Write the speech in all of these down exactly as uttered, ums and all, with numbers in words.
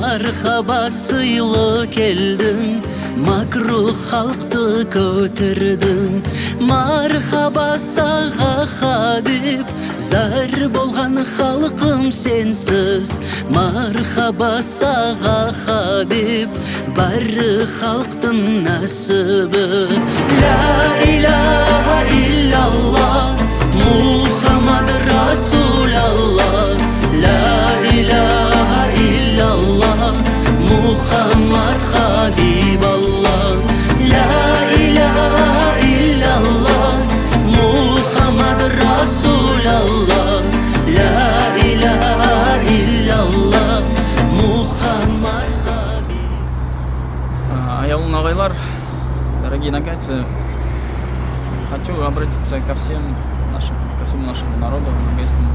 Мархаба, сыйлы келдинъ, макрух халкты коьтердинъ. Мархаба сага, Хабиб, зар болган халкым сенсиз. Мархаба сага, Хабиб, баьри халк тынъ насиби. Ля иляха илляллах, Мухаммад Расулаллах. Ля иляха илляллах, Мухаммад Хабибаллах. Ля иляха илляллах, Мухаммад Расулаллах. Ля иляха илляллах, Мухаммад Хабиб. А, аявлы ногайлар, дорогие ногайцы, хочу обратиться ко всем нашим, ко всему нашему народу ногайскому,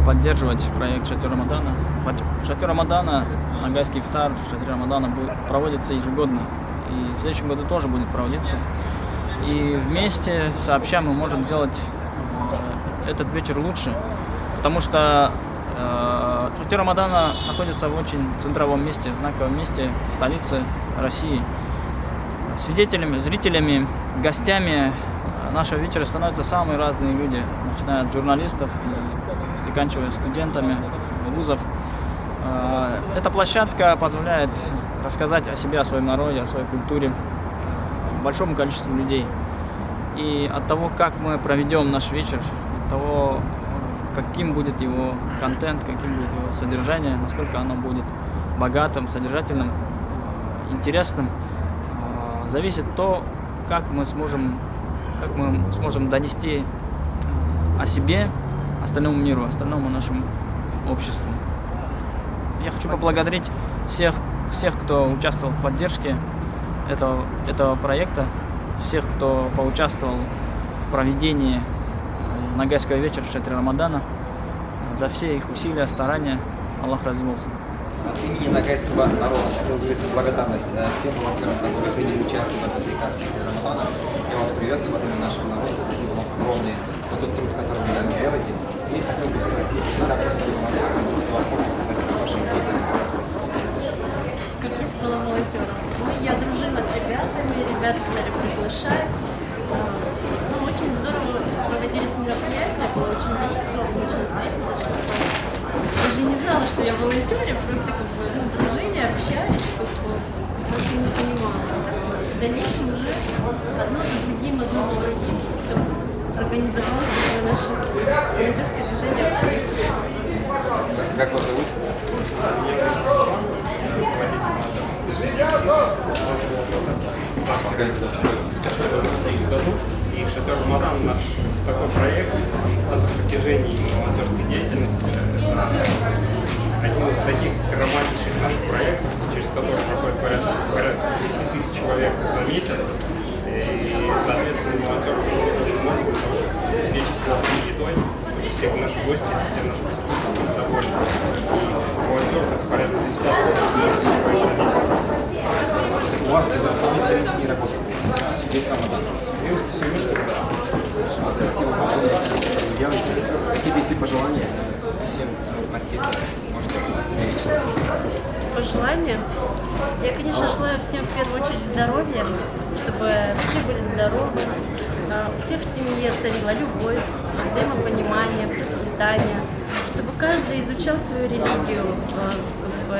поддерживать проект «Шатёр Рамадана». Под-, «Шатёр Рамадана», ногайский ифтар в «Шатёр Рамадана» будет, проводится ежегодно. И в следующем году тоже будет проводиться. И вместе, сообща, мы можем сделать, э, этот вечер лучше, потому что, э, «Шатёр Рамадана» находится в очень центровом месте, в знаковом месте, в столице России. Свидетелями, зрителями, гостями, э, нашего вечера становятся самые разные люди, начиная от журналистов и заканчивая студентами вузов. Э, эта площадка позволяет рассказать о себе, о своем народе, о своей культуре большому количеству людей. И от того, как мы проведём наш вечер, от того, каким будет его контент, каким будет его содержание, насколько оно будет богатым, содержательным, интересным, э, зависит то, как мы сможем, как мы сможем донести о себе остальному миру, остальному нашему обществу. Я хочу поблагодарить всех, всех, кто участвовал в поддержке этого, этого проекта, всех, кто поучаствовал в проведении, э, ногайского вечера в «Шатёре Рамадана», за все их усилия, старания. Аллах рази болсын. От имени ногайского народа хотел выразить благодарность, э, всем волонтёрам, которые приняли участие в этом прекрасном «Шатёре Рамадана». Я вас приветствую от имени нашего народа. Спасибо вам огромное за тот труд, который вы для нас делаете. И хотел бы спросить, как вы, Владимир, за вопросы сказать о вашей деятельности? Как я стала волонтёром? Ну, я дружила с ребятами, ребята стали приглашать. А, ну, очень здорово проводились мероприятия, было очень весело, очень интересно, даже как-то. Я же не знала, что я волонтёр, я просто как бы, ну, дружили, общались, как бы, вообще не понимала. В дальнейшем уже одно за другим, одно за другим, как-то организовалось такое наше волонтёрское движение. Здравствуйте, как вас зовут? Пока не запускается. И «Шатёр Рамадан» — наш такой проект, центр притяжения именно волонтёрской деятельности. Это один из таких громаднейших наших проектов, через который проходит порядка, порядка десяти тысяч человек за месяц. И, соответственно, волонтёров очень много, потому что обеспечить плохой едой. Все наши гости, все наши посетители довольны. И волонтёров это порядка десяти тысяч человек за месяц. У вас без выходных, в принципе, не работает. Весь Рамадан. Весь Всевышний Рамадан. Вот, спасибо вам огромное. Какие-то есть пожелания всем, кто постится? Может, что-то у вас имеется? Пожелания? Я, конечно, желаю всем в первую очередь здоровья, чтобы все были здоровы, а, у всех в семье царила любовь, взаимопонимание, процветание, чтобы каждый изучал свою религию, э, как бы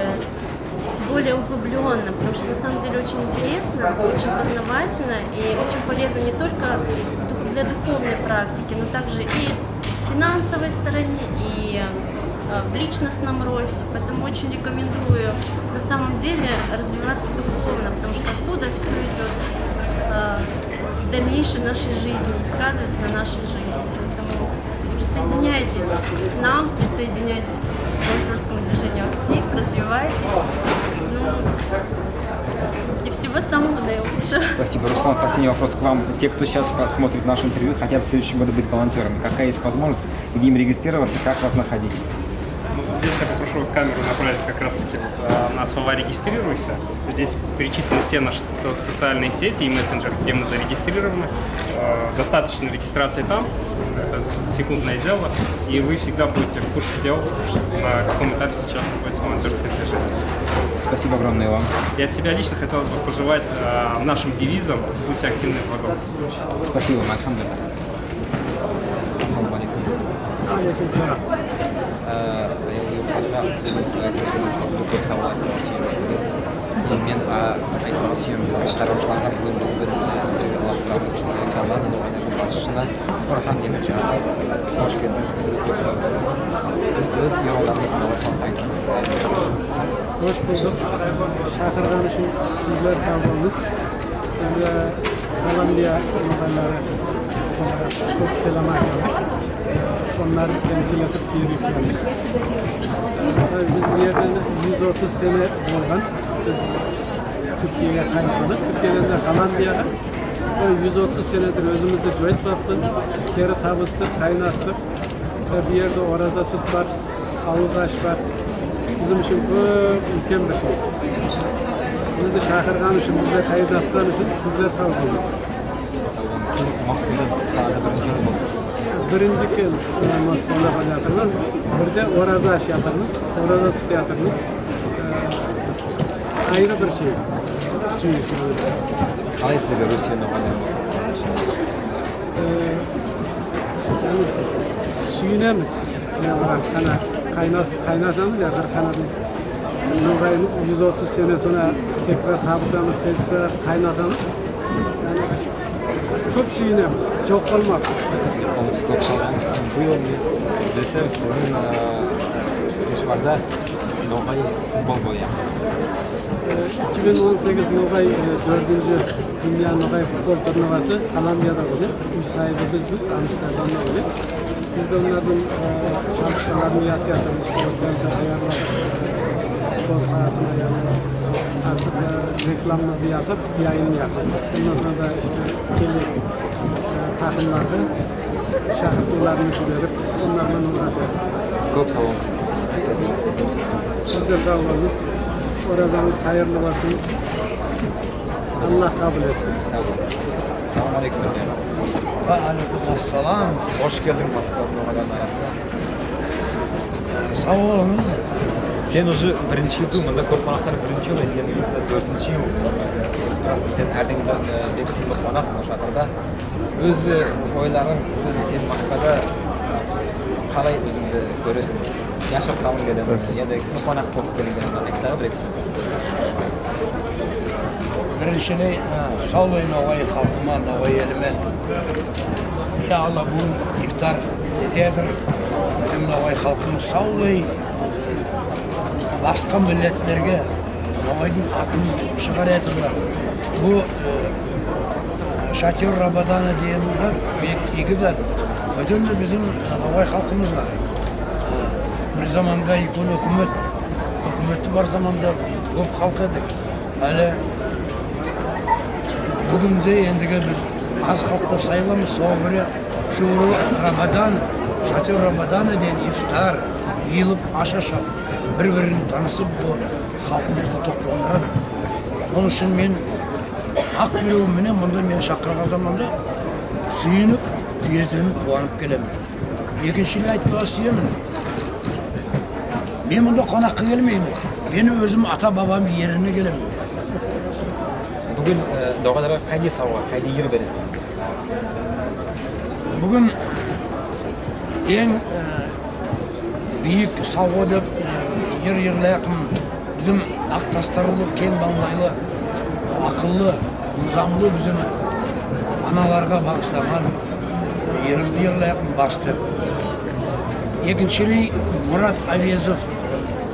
более углублённо, потому что на самом деле очень интересно, очень познавательно и очень полезно не только дух-, для духовной практики, но также и в финансовой стороне, и, э, в личностном росте. Поэтому очень рекомендую на самом деле развиваться духовно, потому что оттуда всё идёт, э, в дальнейшей нашей жизни и сказывается на нашей жизни. Поэтому присоединяйтесь к нам, присоединяйтесь к волонтёрскому движению «Актив», развивайтесь. Ну, и всего самого наилучшего. Спасибо, Руслан. Последний вопрос к вам. Те, кто сейчас посмотрит наше интервью, хотят в следующем году быть волонтёрами. Какая есть возможность, где им регистрироваться, как вас находить? Ну, здесь я попрошу Прошу камеру направить как раз-таки вот, э, на слова «регистрируйся». Здесь перечислены все наши со- социальные сети и мессенджеры, где мы зарегистрированы. Э, Достаточно регистрации там, это с- секундное дело, и вы всегда будете в курсе дел, на каком этапе сейчас находится волонтерское движение. Спасибо огромное вам. И от себя лично хотелось бы пожелать э, нашим девизам: «Будьте активны в благом». Спасибо вам, альхамдулилля. Ассаламу алейкум. Алейкум салам. Э, Юкарыда көп сав бол айтпага суьемен. Мен а, айтпага суьемен, биз куткарувшыларга буьгуьн биз бир, э, бир лап турамыз, э, команда ногайлардынъ басшысына Орхан Демиржан. Хош келдинъиз, бизге көп сав болынъыз. Биз оьз йораларымызды ногай халкка айттык. Хош болдык. Шакырган уьшин сизлер сав болынъыз. Биз де Голландия ногайлары оларга коьп селам айтайык. Олар темсил этип Киевке келдик. Биз бу ерде юз отыз сене болган. Биз Туьркиеге кайтканлы, Туьркиеден де Голландияга. Ол юз отыз сенедир оьзимизди йойтпаппыз, кери табыстык, кайнастык. Бу ерде ораза тутпак, авыз ашпак бизим уьшин коьп уьлкен бир шей. Бизди шакырган уьшин, бизде кайнаскан уьшин сизлер сав болынъыз. Сиз Москвада тагы да биринши йыл болдынъыз. Биринши кере, э, Москвада болаятырмыз. Бирде ораза ашаятырмыз, ораза тутаятырмыз. Э, Айры бир шей. Суьйиншли. Калай сизге Россияда калганынъыз? Э, яни суьйинемиз. Мына кана кайнас, кайнасамыз, язар кана биз. Ногаймыз юз отыз сене сонъ текрар табысамыз, текрар кайнасамыз. Яни коьп суьйинемиз. Йок болмакпыз. Ол коьп сав болынъыз. Быйыл билсем, сиздинъ, э, фестивальде ногай футбол бояк. Э, эки бинъ он сегиз ногай, э, доьртинши дуния ногай футбол турниры Голландияда болады. Уьш сайыды бизбиз, Амстердамда болады. Биз де олардынъ, э, шабышларын ясаятырмыз, оьзлерди аярлап, э, футбол сагасына аярлап, артык, э, рекламамызды ясап, яйын япамыз. Оннан сонъ да иште келеек, э, такымларды шакыртувларын йиберип, олар ман уграшамыз. Коьп сав болынъыз. Сиз де сав болынъыз. Оразанъыз кайырлы болсын. Алла кабыл этсин. Ассаламу алейкум. Ва алейкум ассалам. Хош келдинъ Москва ногайлардынъ арасына. Сав болынъыз. Сен уже биринши йыл, мунда коьп конаклар биринши йыл, сен доьртинши йыл. Рас, сен аьр дайым да, э, бек сыйлы конак мунда шатырда. Оьз ойларынъ, оьз сен Москвада калай оьзинъди коьресинъ? Яшыртып келеме, яде конак болып келгенинъ акында бир-эки соьз? Бириншилей, э, савлай ногай халкыма, ногай элиме. Я Алла, буьгуьн ифтар этеятыр. Бизим ногай халкымыз савлай баска миллетлерге ногайдынъ атын шыгараятырлар. Бу, э, шатер Рабадана деген зат бек ийги зат. Боьтен де бизим ногай халкымызга. Э, бир заманда уьйкен оькимет, оькимети бар заманда коьп халк эдик. Аьли буьгуьнде эндиги биз аз халк деп сайлаймыз, сога коьре шугру Рабадан, шатер Рабадана деген ифтар, йыйылып аш ашап, бир-бирин танысып, бу халкымызды топландырады. Онынъ уьшин мен ак юрегим мен мунда мени шакырган заманда суьйинип, куьезленип, куванып келемен. Экиншилей айтпага суьемен. Мен мунда конакка келмеймен. Мен оьзим ата-бабам ерине келемен. Буьгуьн, э, ногайларга кайдай савга, кайдай йыр бересинъ? Буьгуьн энъ, э, бийик савга деп, э, йыр йырлаякпан. Бизим ак сачлы, кенъ манълайлы, акыллы, низамлы бизим аналарга багысланган йырымды йырлаякпан, «Бас» деп. Экиншилей Мурат Авезов,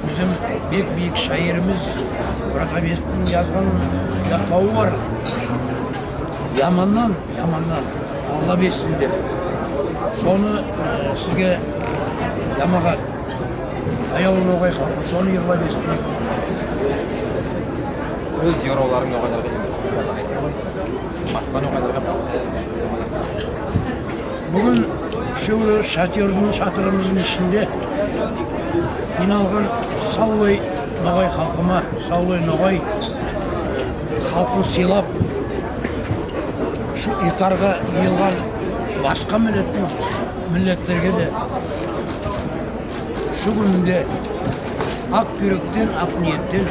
бизим бек бийик шаиримиз, Мурат Авезовтынъ язган ятлавы бар. «Яманнан, яманнан Алла безсин» деп. Соны, э, сизге, ямагат, аявлы ногай халкым, соны йырлап эситтиреек. Оьз йоравларынъ ногайларга, Москва ногайларга, баска. Буьгуьн шугру шатердинъ, шатырымыздынъ ишинде Йыйналган савлай ногай халкыма, савлай ногай халкын сыйлап, шу ифтарга йыйылган баска миллеттинъ, миллетлерге де шу куьнинде ак юректен, ак ниеттен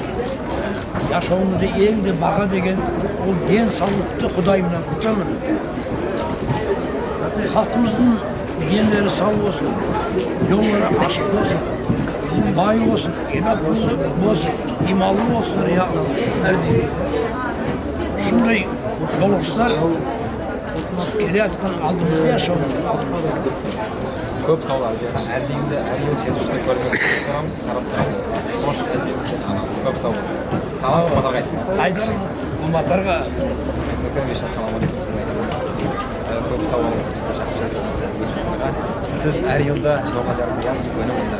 яшавымызда энъ де бага деген ол ден савлыкты Кудайымнан куьтемен. Халкымыздынъ денлери сав болсын, йоллары ашык болсын, бай болсын, эдаплы болсын, иманлы болсын, рия-, аьр дайым. Шундай йолыгыслар келеяткан алдымызда яшавымыз. Коьп сав бол, Альберт. Аьр дайым да, аьр йыл сени шундай коьрмеге шыгырамыз, карап турамыз. Кош, Альберт, сен анамыз. Коьп сав бол. Салам, куматарга айт. Айдарман, куматарга. Аьбдулкаимович, ассаламу алейкум, сизди айтаман. Аь, коьп сав болынъыз, бизди шакырган. Сиз аьр йылда ногайлардынъ ясы куьни мунда.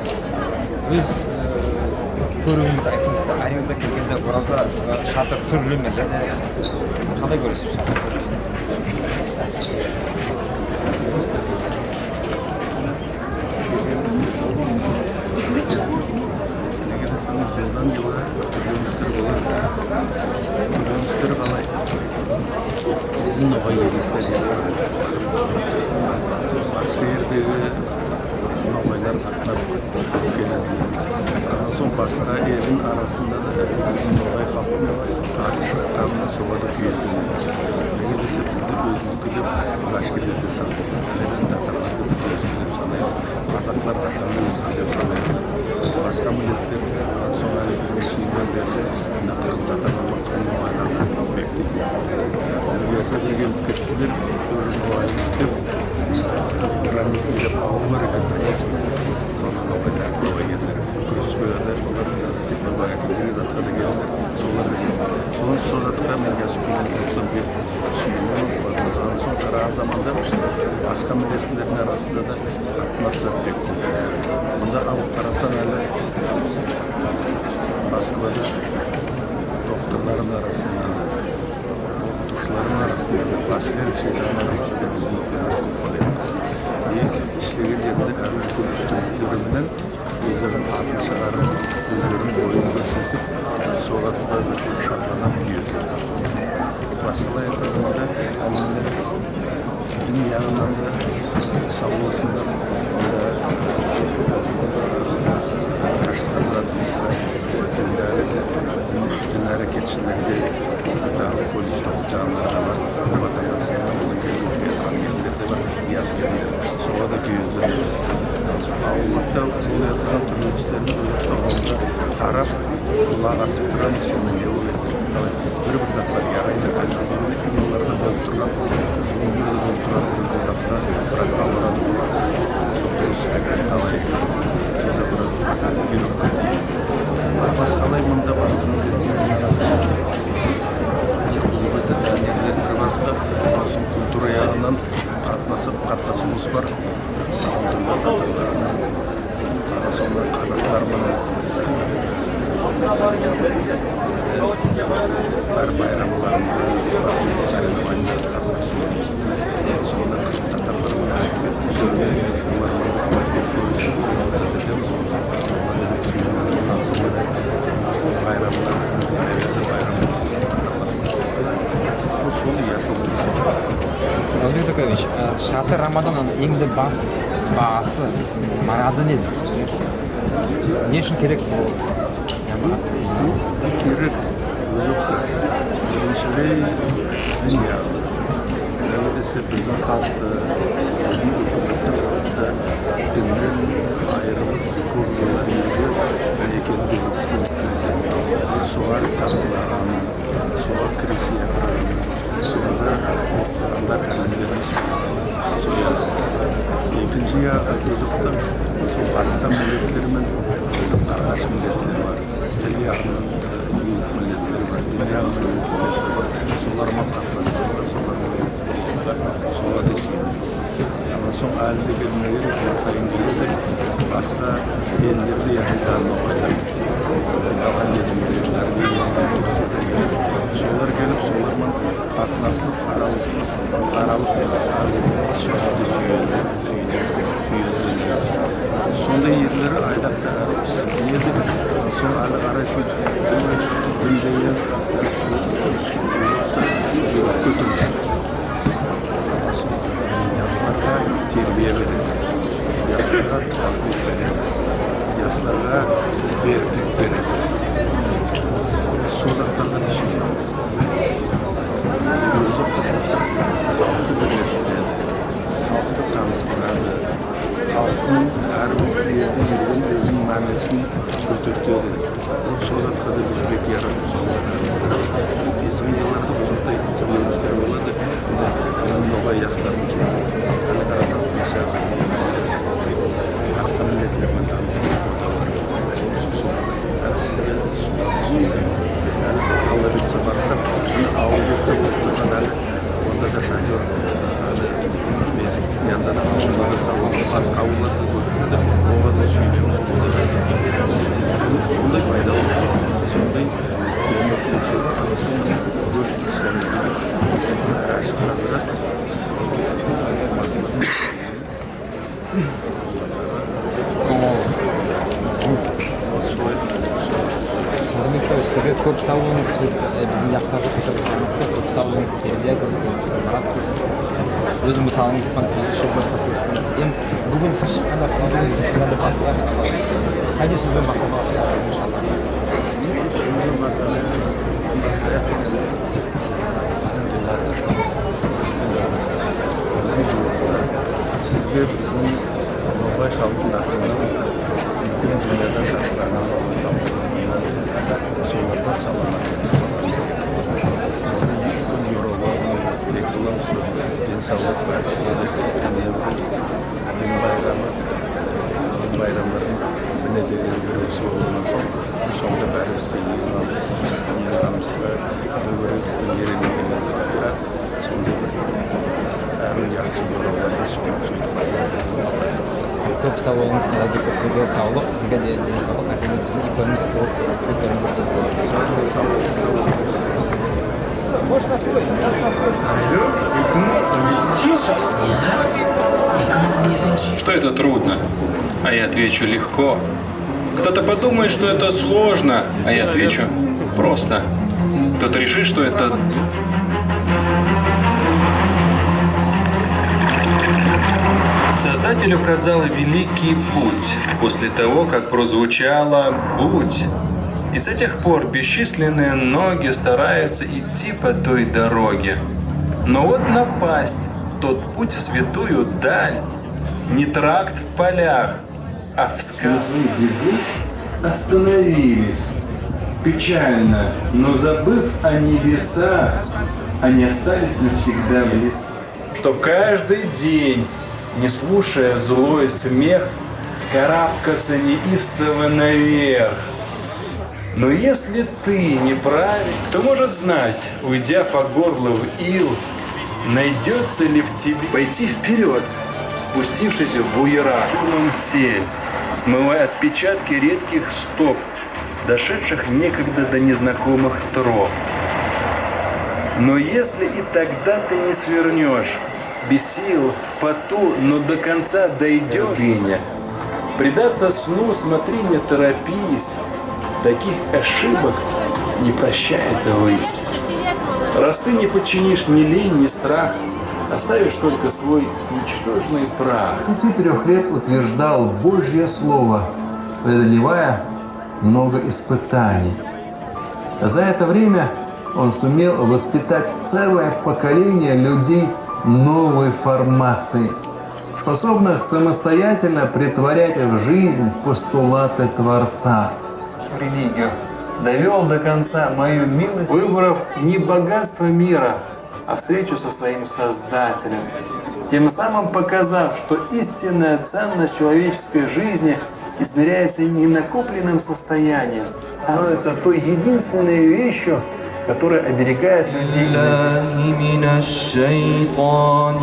Оьз, аь, коьруьвинъизди айтынъыз да, аьр йылда келгенде ораза, аь, шатыр туьрли ме? Яде калай коьресиз шатыр туьрли? Неге десенъ, йылдан йылга коьриништер болады. Коьриништер калай? Бизим ногай егетлер ясады. Баска ердеги ногайлар катнап келеди. Оннан сонъ баска элдинъ арасында да бизим ногай халктынъ аты шыкканына сога да куьезленеди. Неге десе, бизди оьзимиздики деп башка ерде санайды. Аьлиде татарлар деп оьзин деп санайды. Казаклар кашан да оьзин деп санайды. Баска миллетлер, сонъ аьли бир неше йылдан бери мине кырым татарлар, кырым ногайлар бек дейди. Бу ерде деген киштилер оьзин ногай деп, грамотный деп авыл бар экен, Донецк. Сонда ногайлар, ногайлар куьреске де, олар степной баракка деген затка да келдилер. Солар да келди. Сонъ сол затка мен ясы куьнинде болсам бек суьйинемен. Оннан сонъ караган заманда баска миллетлердинъ арасында да катнаслар бек коьп. Мунда алып карасанъ аьли, Москвада докторлардынъ арасында да, окытувшылардынъ арасында да, баска эл шетлердинъ арасында да бизим ногайлар коьп бар эди. И ислеген еринде аьр уьйкен уьстинликлери менен оьзлерининъ атын шыгарып, оьзлерининъ бойын коьрсетип, солар да бир шатланып, куьезленеди. Баскалай айтканда, дин ягыннан да сав болсынлар, мунда Раштхаза, дин аьрекет, дин аьрекетшилерге, тагы колледжде окыйган аьдемлер де бар, ватандасымыз да бар, аьр ерлерде бар, ясуьйкенлер. Сога да куьезленемиз. Авыллыкта болаятаган туьрли ислерди оьзлердинъ авылында карап, кулак асып турамыз, сонда не болаяк? Бир-бир затлар ярайды. Аьли азыр йылларда болып турган, биз он йыл болып турган бир-бир затлар бираз авырады. Сонда бираз уьйренеек. Баскалай мунда баска миллетлердинъ арасында куллык этетаган ерлер бир баска, культура ягыннан катнасып, катнасувымыз бар. Савлай татарлар, сонда казаклар ман аьр байрамларында, спортивный соревнованиелерде катнасувымыз. Сонда кызыл татарлар ман, олар ман байрамлар, байрамлар. Равиль Докаевич, а шатыр Рамаданнынъ энъ де бас, баасы, мырады неди? Не уьшин керек бу ямагат? Бу керек, оьзи, бириншилей, дин ягы. Неге десе, бизим халкты, бизим оькимет халкты диннен айырып, коьп йыллар йыргы экени белгиси. Сога тартылаган, сога кирисе ятырган, сонда окыганлар, аьлимлеримиз. Сонда экинши ягы, оьзи, сол баска миллетлер мен бизим кардаш миллетлер бар. Тил ягыннан бийик миллетлер бар, дин ягыннан бийик миллетлер бар. Солар ман катнасканда, солар ман, солар да суьйинеди. Оннан сонъ аьли де келмеге керек, ясайын деп, баска эллерде яшайтаган ногайлар, Голландияда, Норвегияда, Турцияда, солар келип, солар ман катнасып, араласып, араласып, солар да суьйинеди. Сондай ерлер айлакта аьр Коьп сав болынъыз, э, бизим яхшы сабак коьрсеткенинъизге коьп сав болынъыз, келгенинъизге, марат. Оьзинъиз мысалынъыз бан, оьзинъиз шоу коьрсетип. Эм буьгуьн сиз шыкканда, сиз буьгуьн биз кимнен баслап, кайдай соьз бен баслап аласыз? Сизге бизим ногай халкынынъ атыннан буьтуьн дуныяда шашыраган ногай халкынынъ атыннан соларга салам. Бизим йораларымыз тек булар, денсавлык, баьриси, дин байрамы, дин байрамларын мине деген бир усы болган сонъ, сонда баьримизге йыйылганымызга, йыйылганымызга, доьгерек эренмегенликке, сондай бир аьруьв яхшы йораларда суьйтип баслады. Коьп сав болынъыз, Калайбек, сизге савлык, сизге де денсавлык, аьзиз бизим уьйкеншимиз болып, уьйкеншимиз болып. Что это трудно, а я отвечу легко. Кто-то подумает, что это сложно, а я отвечу просто. Кто-то решит, что это... Создатель указал великий путь после того, как прозвучало «Будь». И с этих пор бесчисленные ноги стараются идти по той дороге. Но вот напасть, тот путь в святую даль, не тракт в полях, а в сказке. Бегут, остановились. Печально, но забыв о небесах, они остались навсегда в лесах. Чтоб каждый день, не слушая злой смех, карабкаться неистово наверх. Но если ты не правит, кто может знать, уйдя по горло в ил, найдётся ли в тебе пойти вперёд, спустившись в буера, штурмом сель, смывая отпечатки редких стоп, дошедших некогда до незнакомых троп. Но если и тогда ты не свернёшь, без сил, в поту, но до конца дойдёшь. Гордыня. Предаться сну, смотри, не торопись. Таких ошибок не прощает высь. Раз ты не подчинишь ни лень, ни страх, оставишь только свой ничтожный прах. С трёх лет утверждал Божье Слово, преодолевая много испытаний. За это время он сумел воспитать целое поколение людей новой формации, способных самостоятельно претворять в жизнь постулаты Творца. Религию. Довёл до конца мою милость, выбрав не богатство мира, а встречу со своим Создателем, тем самым показав, что истинная ценность человеческой жизни измеряется не накопленным состоянием, а становится той единственной вещью, которая оберегает людей на земле. بالله من الشيطان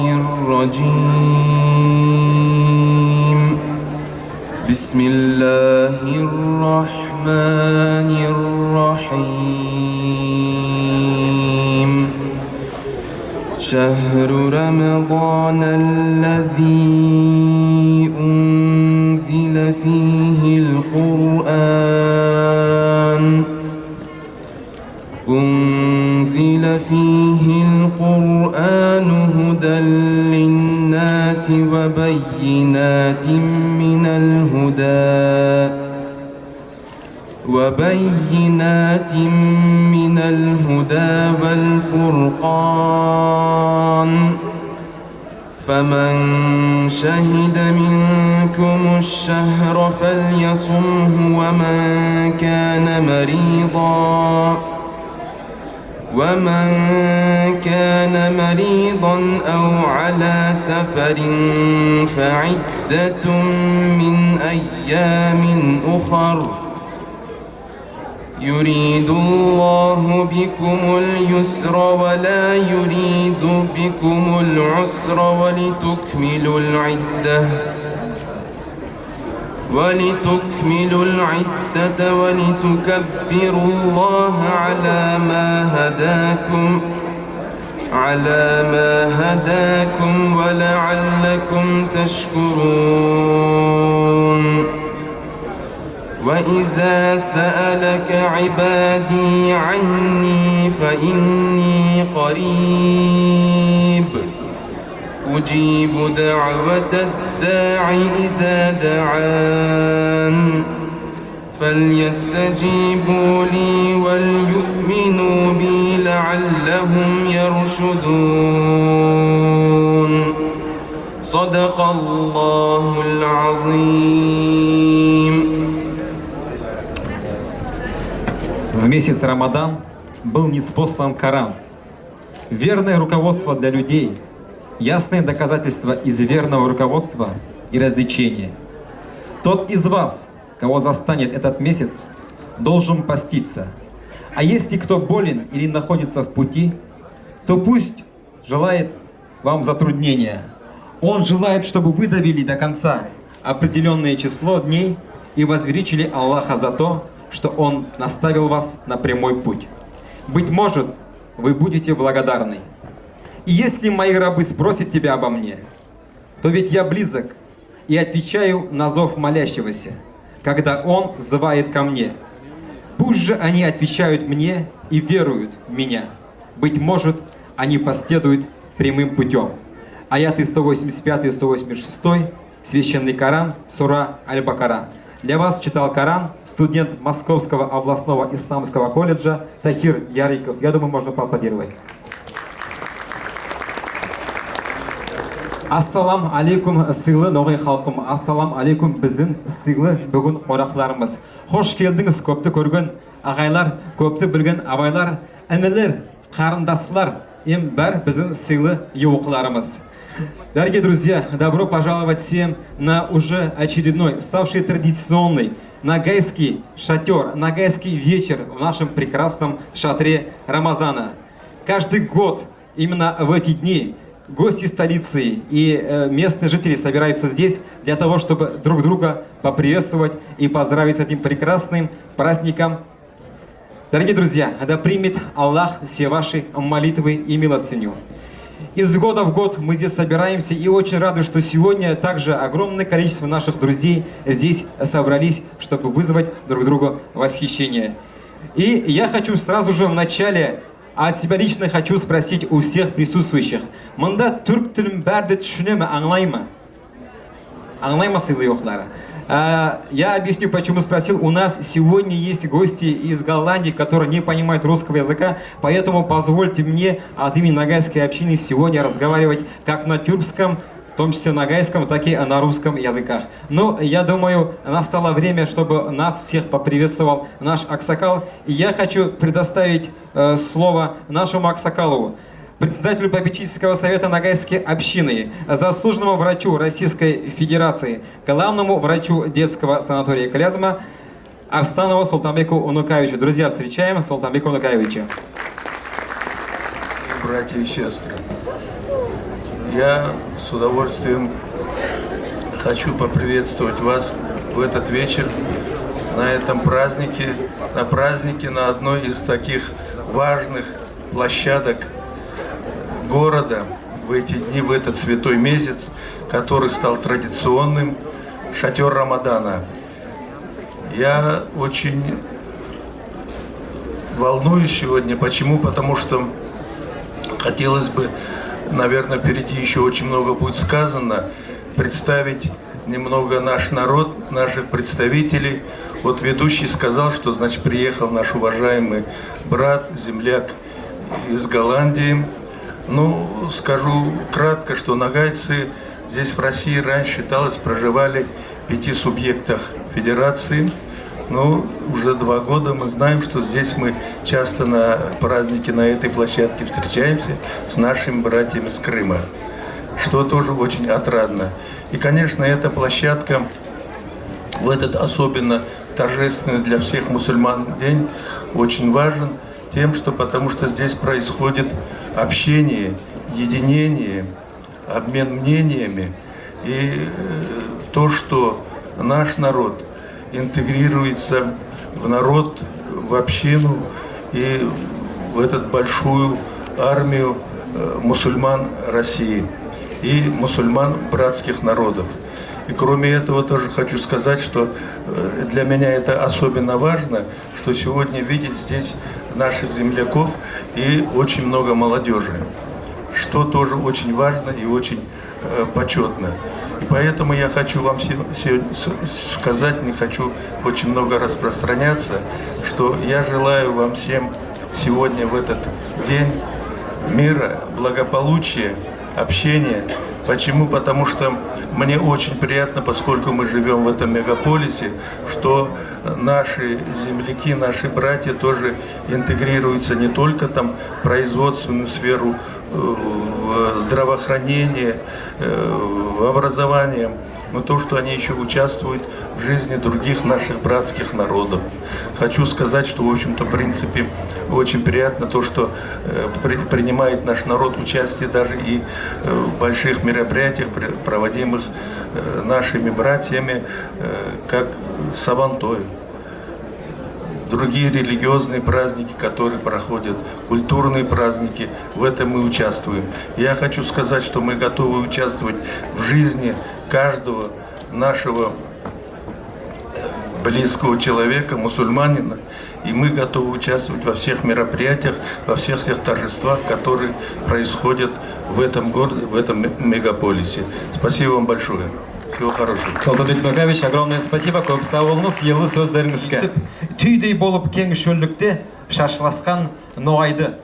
الرجيم. بسم الله الرحمن الرحيم. شهر رمضان الذي أنزل فيه القرآن أنزل فيه القرآن هدى للناس وبينات من الهدى وبينات من الهدى والفرقان، فمن شهد منكم الشهر فليصمه ومن كان مريضا، ومن كان مريضا أو على سفر فعدة من أيام أخر، يريد الله بكم اليسر ولا يريد بكم العسر ولتكملوا العدة، ولتكملوا العدة ولتكبروا الله على ما هداكم، على ما هداكم ولعلكم تشكرون. وإذا سألك عبادي عني فإني قريب أجيب دعوة الداع إذا دعان فليستجيبوا لي وليؤمنوا بي لعلهم يرشدون. صدق الله العظيم. В месяц Рамадан был ниспослан Коран. Верное руководство для людей, ясное доказательство из верного руководства и развлечения. Тот из вас, кого застанет этот месяц, должен поститься. А если кто болен или находится в пути, то пусть желает вам затруднения. Он желает, чтобы вы довели до конца определённое число дней и возвеличили Аллаха за то, что Он наставил вас на прямой путь. Быть может, вы будете благодарны. И если мои рабы спросят тебя обо мне, то ведь я близок и отвечаю на зов молящегося, когда он взывает ко мне. Пусть же они отвечают мне и веруют в меня. Быть может, они последуют прямым путём. Аяты сто восемьдесят пятый и сто восемьдесят шестой, Священный Коран, сура Аль-Бакара. Для вас читал Коран студент Московского областного исламского колледжа Тахир Яриков. Я думаю, можно поаплодировать. Ассалам алейкум, сыйлы ногай халкым. Ассалам алейкум, бизим сыйлы буьгуьн конакларымыз. Хош келдинъиз, коьпти коьрген агайлар, коьпти билген абайлар, инилер, карындаслар эм бар бизим сыйлы ювыкларымыз. Дорогие друзья, добро пожаловать всем на уже очередной, ставший традиционный ногайский шатёр, ногайский вечер в нашем прекрасном шатре Рамазана. Каждый год именно в эти дни гости столицы и, э, местные жители собираются здесь для того, чтобы друг друга поприветствовать и поздравить с этим прекрасным праздником. Дорогие друзья, да примет Аллах все ваши молитвы и милостыню. Из года в год мы здесь собираемся и очень рады, что сегодня также огромное количество наших друзей здесь собрались, чтобы вызвать друг другу восхищение. И я хочу сразу же в начале от себя лично хочу спросить у всех присутствующих. Мунда туьрк тилин баьри де туьсинеме, анълайма? Анълайма, сыйлы ювыклар? А, я объясню, почему спросил. У нас сегодня есть гости из Голландии, которые не понимают русского языка, поэтому позвольте мне от имени ногайской общины сегодня разговаривать как на тюркском, в том числе ногайском, так и на русском языках. Ну, я думаю, настало время, чтобы нас всех поприветствовал наш аксакал. И я хочу предоставить, э, слово нашему аксакалу, председателю попечительского совета ногайской общины, заслуженному врачу Российской Федерации, главному врачу детского санатория «Клязьма» Арсланову Султанбеку Унукаевичу. Друзья, встречаем Султанбека Унукаевича. Братья и сестры, я с удовольствием хочу поприветствовать вас в этот вечер, на этом празднике, на празднике, на одной из таких важных площадок города в эти дни, в этот святой месяц, который стал традиционным, шатёр Рамадана. Я очень волнуюсь сегодня. Почему? Потому что хотелось бы, наверное, впереди ещё очень много будет сказано, представить немного наш народ, наших представителей. Вот ведущий сказал, что, значит, приехал наш уважаемый брат, земляк из Голландии. Ну, скажу кратко, что ногайцы здесь, в России, раньше считалось, проживали в пяти субъектах федерации. Но уже два года мы знаем, что здесь мы часто на празднике, на этой площадке встречаемся с нашими братьями с Крыма, что тоже очень отрадно. И, конечно, эта площадка в этот особенно торжественный для всех мусульман день очень важен тем, что, потому что здесь происходит общение, единение, обмен мнениями, и, э, то, что наш народ интегрируется в народ, в общину и в эту большую армию, э, мусульман России и мусульман братских народов. Кроме этого, тоже хочу сказать, что э, для меня это особенно важно, что сегодня видеть здесь наших земляков и очень много молодежи, что тоже очень важно и очень э, почетно. И поэтому я хочу вам всем сегодня с- сказать, не хочу очень много распространяться, что я желаю вам всем сегодня в этот день мира, благополучия, общения. Почему? Потому что мне очень приятно, поскольку мы живем в этом мегаполисе, что наши земляки, наши братья тоже интегрируются не только там в производственную сферу, э, в здравоохранение, э, в образование, но то, что они еще участвуют в жизни других наших братских народов. Хочу сказать, что, в общем-то, в принципе, очень приятно то, что э, при- принимает наш народ участие даже и э, в больших мероприятиях, при- проводимых э, нашими братьями, э, как Сабантой, другие религиозные праздники, которые проходят, культурные праздники, в этом мы участвуем. Я хочу сказать, что мы готовы участвовать в жизни каждого нашего близкого человека, мусульманина, и мы готовы участвовать во всех мероприятиях, во всех тех торжествах, которые происходят в этом городе, в этом мегаполисе. Спасибо вам большое. Всего хорошего. Солтанбек Нургаевич, огромное спасибо, коьп сав болынъыз сыйлы соьзлеринъизге. Туьйдей болып кенъ шоьлликте шашласкан ногайды.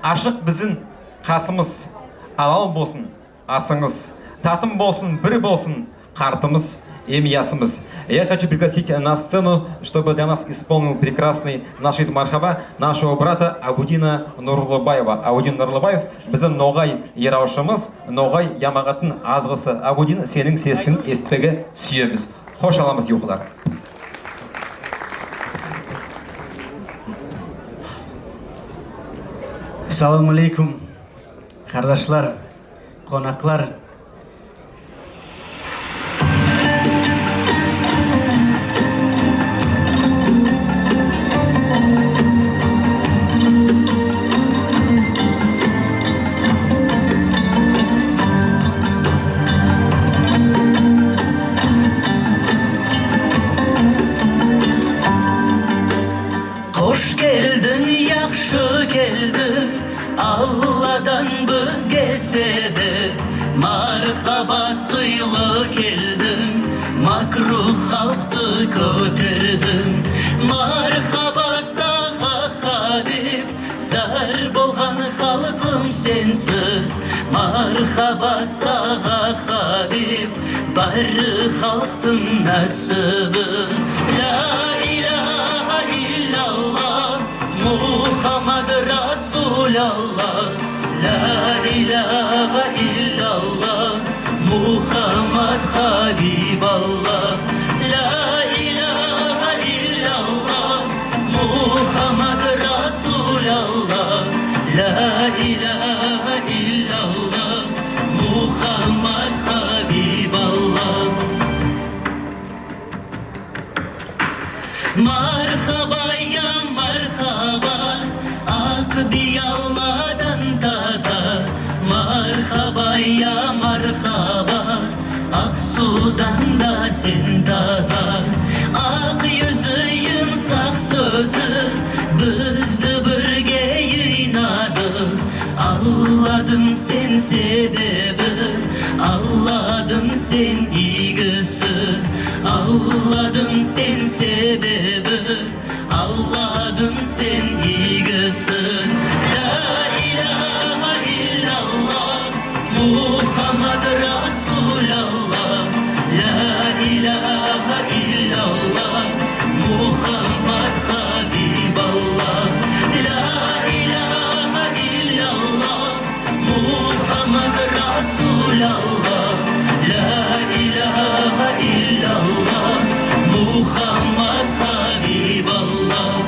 Ашык бизим касымыз, алал болсын асынъыз, татым болсын, бир болсын картымыз эм ясымыз. Я хочу пригласить на сцену, чтобы для нас исполнил прекрасный нашид мархаба нашего брата Абудина Нурлыбаева. Абудин Нурлыбаев бизим ногай йыравшымыз, ногай ямагаттынъ азгысы. Абудин, сенинъ сестинъ эситпеге суьемиз. Хош аламыз, ювыклар. Салам алейкум, кардашлар, конаклар. Хош келдинъ, яхшы келдинъ, Алладан бизге себеп. Мархаба, сыйлы келдинъ, макрух халкты коьтердинъ. Мархаба сага, хабиб, зар болган халкым сенсиз. Мархаба сага, хабиб, баьри халктынъ насиби. Ля иляха илляллах, Мухаммад Расулаллах. Ля иляха илляллах, Мухаммад Хабибаллах. Ля иляха илляллах, Мухаммад Расулаллах. Ля иляха илляллах, Мухаммад Хабибаллах. Мархаба, я мархаба, ак бий Алладан таза. Мархаба, я мархаба, ак сувдан да сен таза. Ак юзинъ, юмсак соьзинъ бизди бирге йыйнады. Алладынъ сен себеби, Алладынъ сен ийгиси, Алладынъ сен себеби, Алладынъ сен ийгиси. Ля иляха илляллах, Мухаммад Расулаллах. Ля иляха илляллах, Мухаммад Хабибаллах. Ля иляха илляллах, Мухаммад Расулаллах. Ля иляха илляллах, Мухаммад Хабибаллах.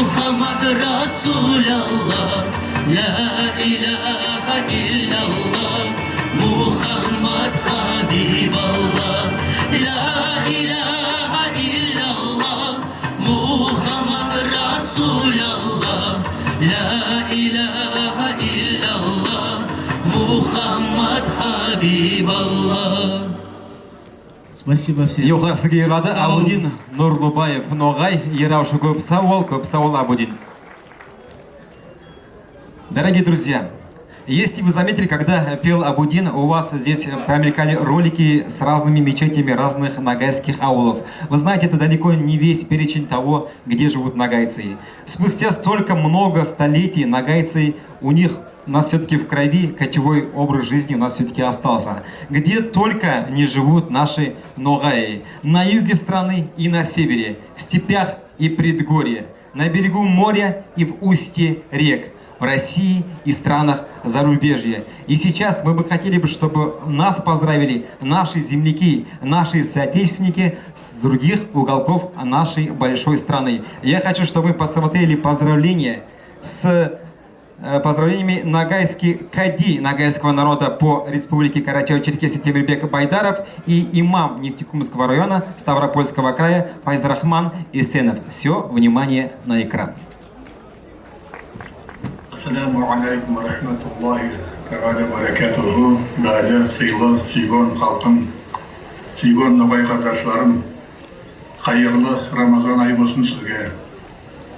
محمد رسول الله، لا إله إلا الله، محمد حبيب الله، لا إله إلا الله، محمد رسول الله، لا إله إلا الله، محمد حبيب الله. Спасибо всем. Йокылар сизге ярады. Сау болыңыз. Абудин Нурлубаев, ногай, ярав шугып, сав бол, коьп сав бол, Абудин. Дорогие друзья, если вы заметили, когда пел Абудин, у вас здесь промелькали ролики с разными мечетями разных ногайских аулов. Вы знаете, это далеко не весь перечень того, где живут ногайцы. Спустя столько много столетий ногайцы, у них, у нас все-таки в крови кочевой образ жизни у нас все-таки остался. Где только не живут наши ногаи. На юге страны и на севере, в степях и предгорье, на берегу моря и в устье рек, в России и странах зарубежья. И сейчас мы бы хотели бы, чтобы нас поздравили наши земляки, наши соотечественники с других уголков нашей большой страны. Я хочу, чтобы мы посмотрели поздравления с, э, поздравлениями ногайский кади ногайского народа по Республике Карачаево-Черкесия Темирбек Байдаров и имам Нефтекумского района Ставропольского края Файзрахман Эсенов. Все, внимание на экран. Ассаламу алейкум ва рахматуллахи тааля ва баракатуху. Баалы, сыйлы, суьйген халкым, суьйген ногай кардашларым, хайырлы Рамазан ай болсын сизге.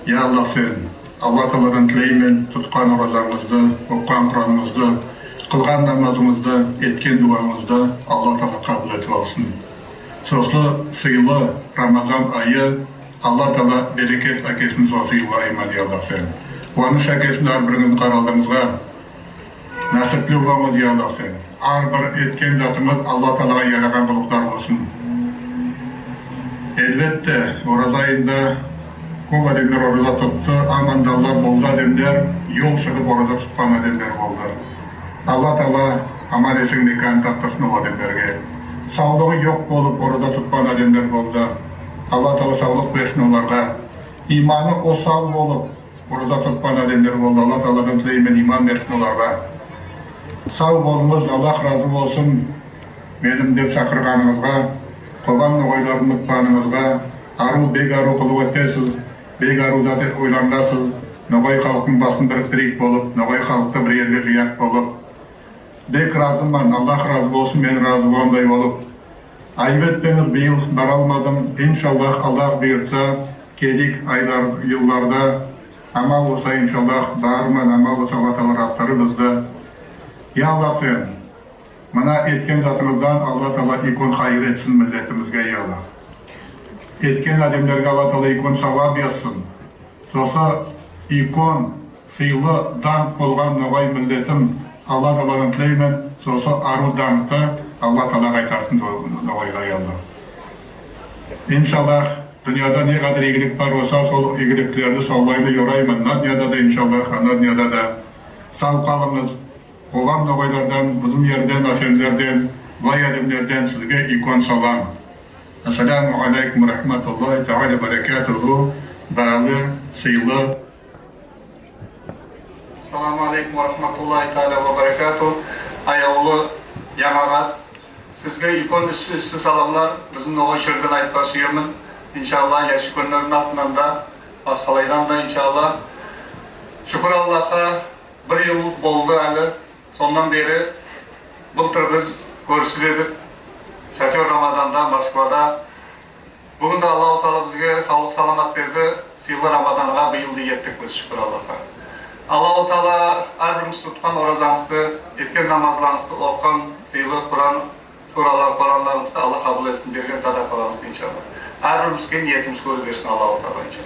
Я Аллах, сен, Алла Тааладан тилеймен, туткан оразанъызды, окыган Куранынъызды, кылган намазынъызды, эткен дуанъызды Алла Таала кабыл этип алсын. Сосы сыйлы Рамазан айы Алла Таала берекет аькелсин сосы йылга, иман, я Аллах, сен. Куваныш аькелсин аьр биринъиздинъ каралдыгынъызга. Насипли болынъыз, я Аллах, сен. Аьр бир эткен затынъыз Алла Таалага яраган куллыклар болсын. Аьлбетте, ораза айында коьп аьдемлер ораза тутты, аман да Алла, болды аьдемлер, йол шыгып ораза тутпаган аьдемлер болды. Алла Таала аман-эсен никаын тапдырсын ол аьдемлерге. Савлыгы йок болып ораза тутпаган аьдемлер болды. Алла Таала савлык берсин оларга. Иманы осал болып ораза тутпаган аьдемлер болды. Алла Тааладан тилеймен, иман берсин оларга. Сав болынъыз, Аллах разы болсын. Мени деп шакырганынъызга, Кобан ногайларды умытпаганынъызга, арув, бек арув куллык этесиз, бек арув зат ойлангансыз, ногай халктынъ басын бириктирейик болып, ногай халкты бир ерге йыяк болып. Бек разыман, Аллах разы болсын, мен разы болгандай болып. Айып этпенъиз, быйыл бара алмадым. Иншаллах, Аллах буйыртса, келеек айлар, йылларда амал болса, иншаллах, барырман, амал болса, Алла Таала ырастырыр бизди. Я Аллах, сен, мына эткен затынъыздан Алла Таала уьйкен хайыр этсин миллетимизге, я Аллах. Эткен аьдемлерге Алла Таала уьйкен савап язсын. Сосы уьйкен, сыйлы, данък болган ногай миллетим Алла Тааладан тилеймен, сосы арув данъкты Алла Таала кайтарсын ногайга, я Аллах. Иншаллах, дуныяда не кадер ийгилик бар болса, сол ийгиликлерди савлайын йорайман. Мына дуныяда да, иншаллах, ана дуныяда да. Сав калынъыз. Кобан ногайлардан, бизим ерден, аьфендлерден, былай аьдемлерден сизге уьйкен салам. Ассаламу алейкум ва рахматуллахи тааля ва баракатуху. Баалы, сыйлы. Ассаламу алейкум ва рахматуллахи тааля ва баракатуху. Аявлы ямагат, сизге уьйкен исси-исси саламлар бизим ногай шерден айтпага суьемен. Иншалла, ясуьйкенлердинъ атыннан да, баскалайдан да, иншалла. Шуькир Аллага, бир йыл болды аьли. Соннан бери былтыр биз коьрисип эдик, шатёр Рамаданда, Москвада. Буьгуьн де Аллаху Таала бизге савлык-саламат берди. Сыйлы Рамаданга быйыл да еттик биз, шуькир Аллага. Аллаху Таала аьр биримиз туткан оразамызды, эткен намазларымызды, окыган сыйлы Куран суралар, Куранларымызды Алла кабыл этсин, берген садакаларымызды, иншалла. Аьр биримизге ниетимиз коьре берсин Аллаху Таала, иншалла.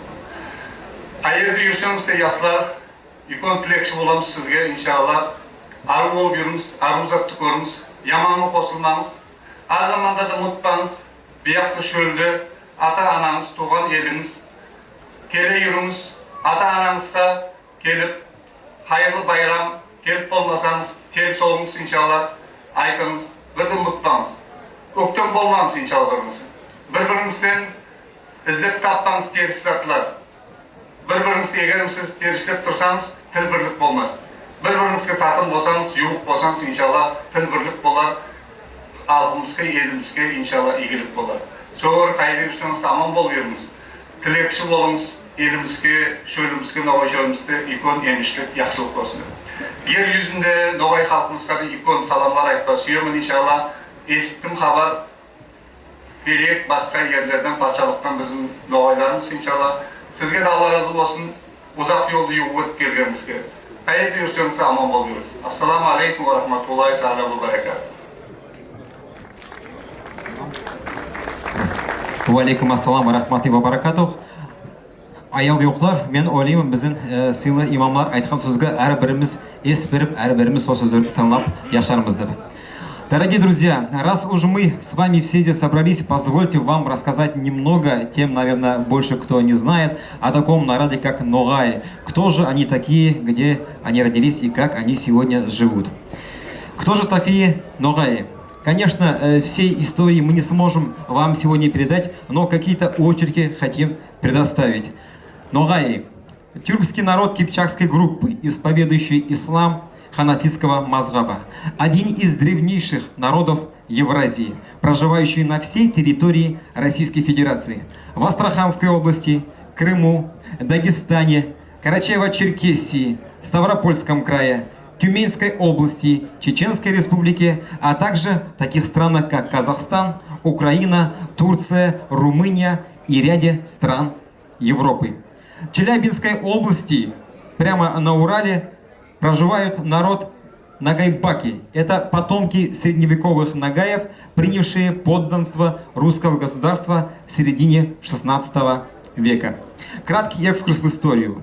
Кай ерде юрсенъиз де, яслар, уьйкен тилекши боламыз сизге, иншалла. Арув болып юринъиз, арув затты коьринъиз, яманга косылманъыз. Аьр заманда да умытпанъыз, бу якта шоьлде ата-ананъыз, тувган элинъиз. Келе юринъиз, ата-ананъызга келип, кайырлы байрам, келип болмасанъыз, тел согынъыз, иншалла, айтынъыз, бир де умытпанъыз. Оьктем болманъыз, иншалла, бир-биринъизден. Бир-биринъизден излеп таппанъыз терис затлар. Бир-биринъизди, эгер сиз терислеп турсанъыз, тил бирлик болмас. Бир-биринъизге татым болсанъыз, ювык болсанъыз, иншалла, тил бирлик болар. Халкымызга, элимизге, иншалла, ийгилик болар. Сога коьре, кайда юрсенъиз де, аман болып юринъиз. Тилекши болынъыз, элимизге, шоьлимизге, ногай шоьлимизге уьйкен эмишлик, яхшылык болсын. Ер юзинде ногай халкымызга да уьйкен саламлар айтпага суьемен, иншалла. Эситтим хабар, Терек, баска ерлерден, патшалыктан бизим ногайларымыз, иншалла. Сизге де Алла разы болсын, узак йолды ювык оьтип келгенинъизге. Кайда юрсенъиз де, аман болып юринъиз. Ассаламу алейкум ва рахматуллахи тааля ва баракатух. Ва алейкум ассалам ва рахматуллахи ва баракатух. Аявлы ювыклар, мен ойлайман, бизим, э, сыйлы имамлар айткан соьзге аьр биримиз эс берип, аьр биримиз сол соьзлерди тынълап яшармыз деп. Дорогие друзья, раз уж мы с вами все здесь собрались, позвольте вам рассказать немного, тем, наверное, больше кто не знает, о таком народе, как ногаи. Кто же они такие, где они родились и как они сегодня живут? Кто же такие ногаи? Конечно, э, всей истории мы не сможем вам сегодня передать, но какие-то очерки хотим предоставить. Ногаи. Тюркский народ кыпчакской группы, исповедующий ислам ханафитского мазхаба. Один из древнейших народов Евразии, проживающий на всей территории Российской Федерации. В Астраханской области, Крыму, Дагестане, Карачаево-Черкесии, Ставропольском крае, Тюменской области, Чеченской Республике, а также в таких странах, как Казахстан, Украина, Турция, Румыния и ряде стран Европы. В Челябинской области, прямо на Урале, проживают народ ногайбаки. Это потомки средневековых ногаев, принявшие подданство русского государства в середине шестнадцатого века. Краткий экскурс в историю.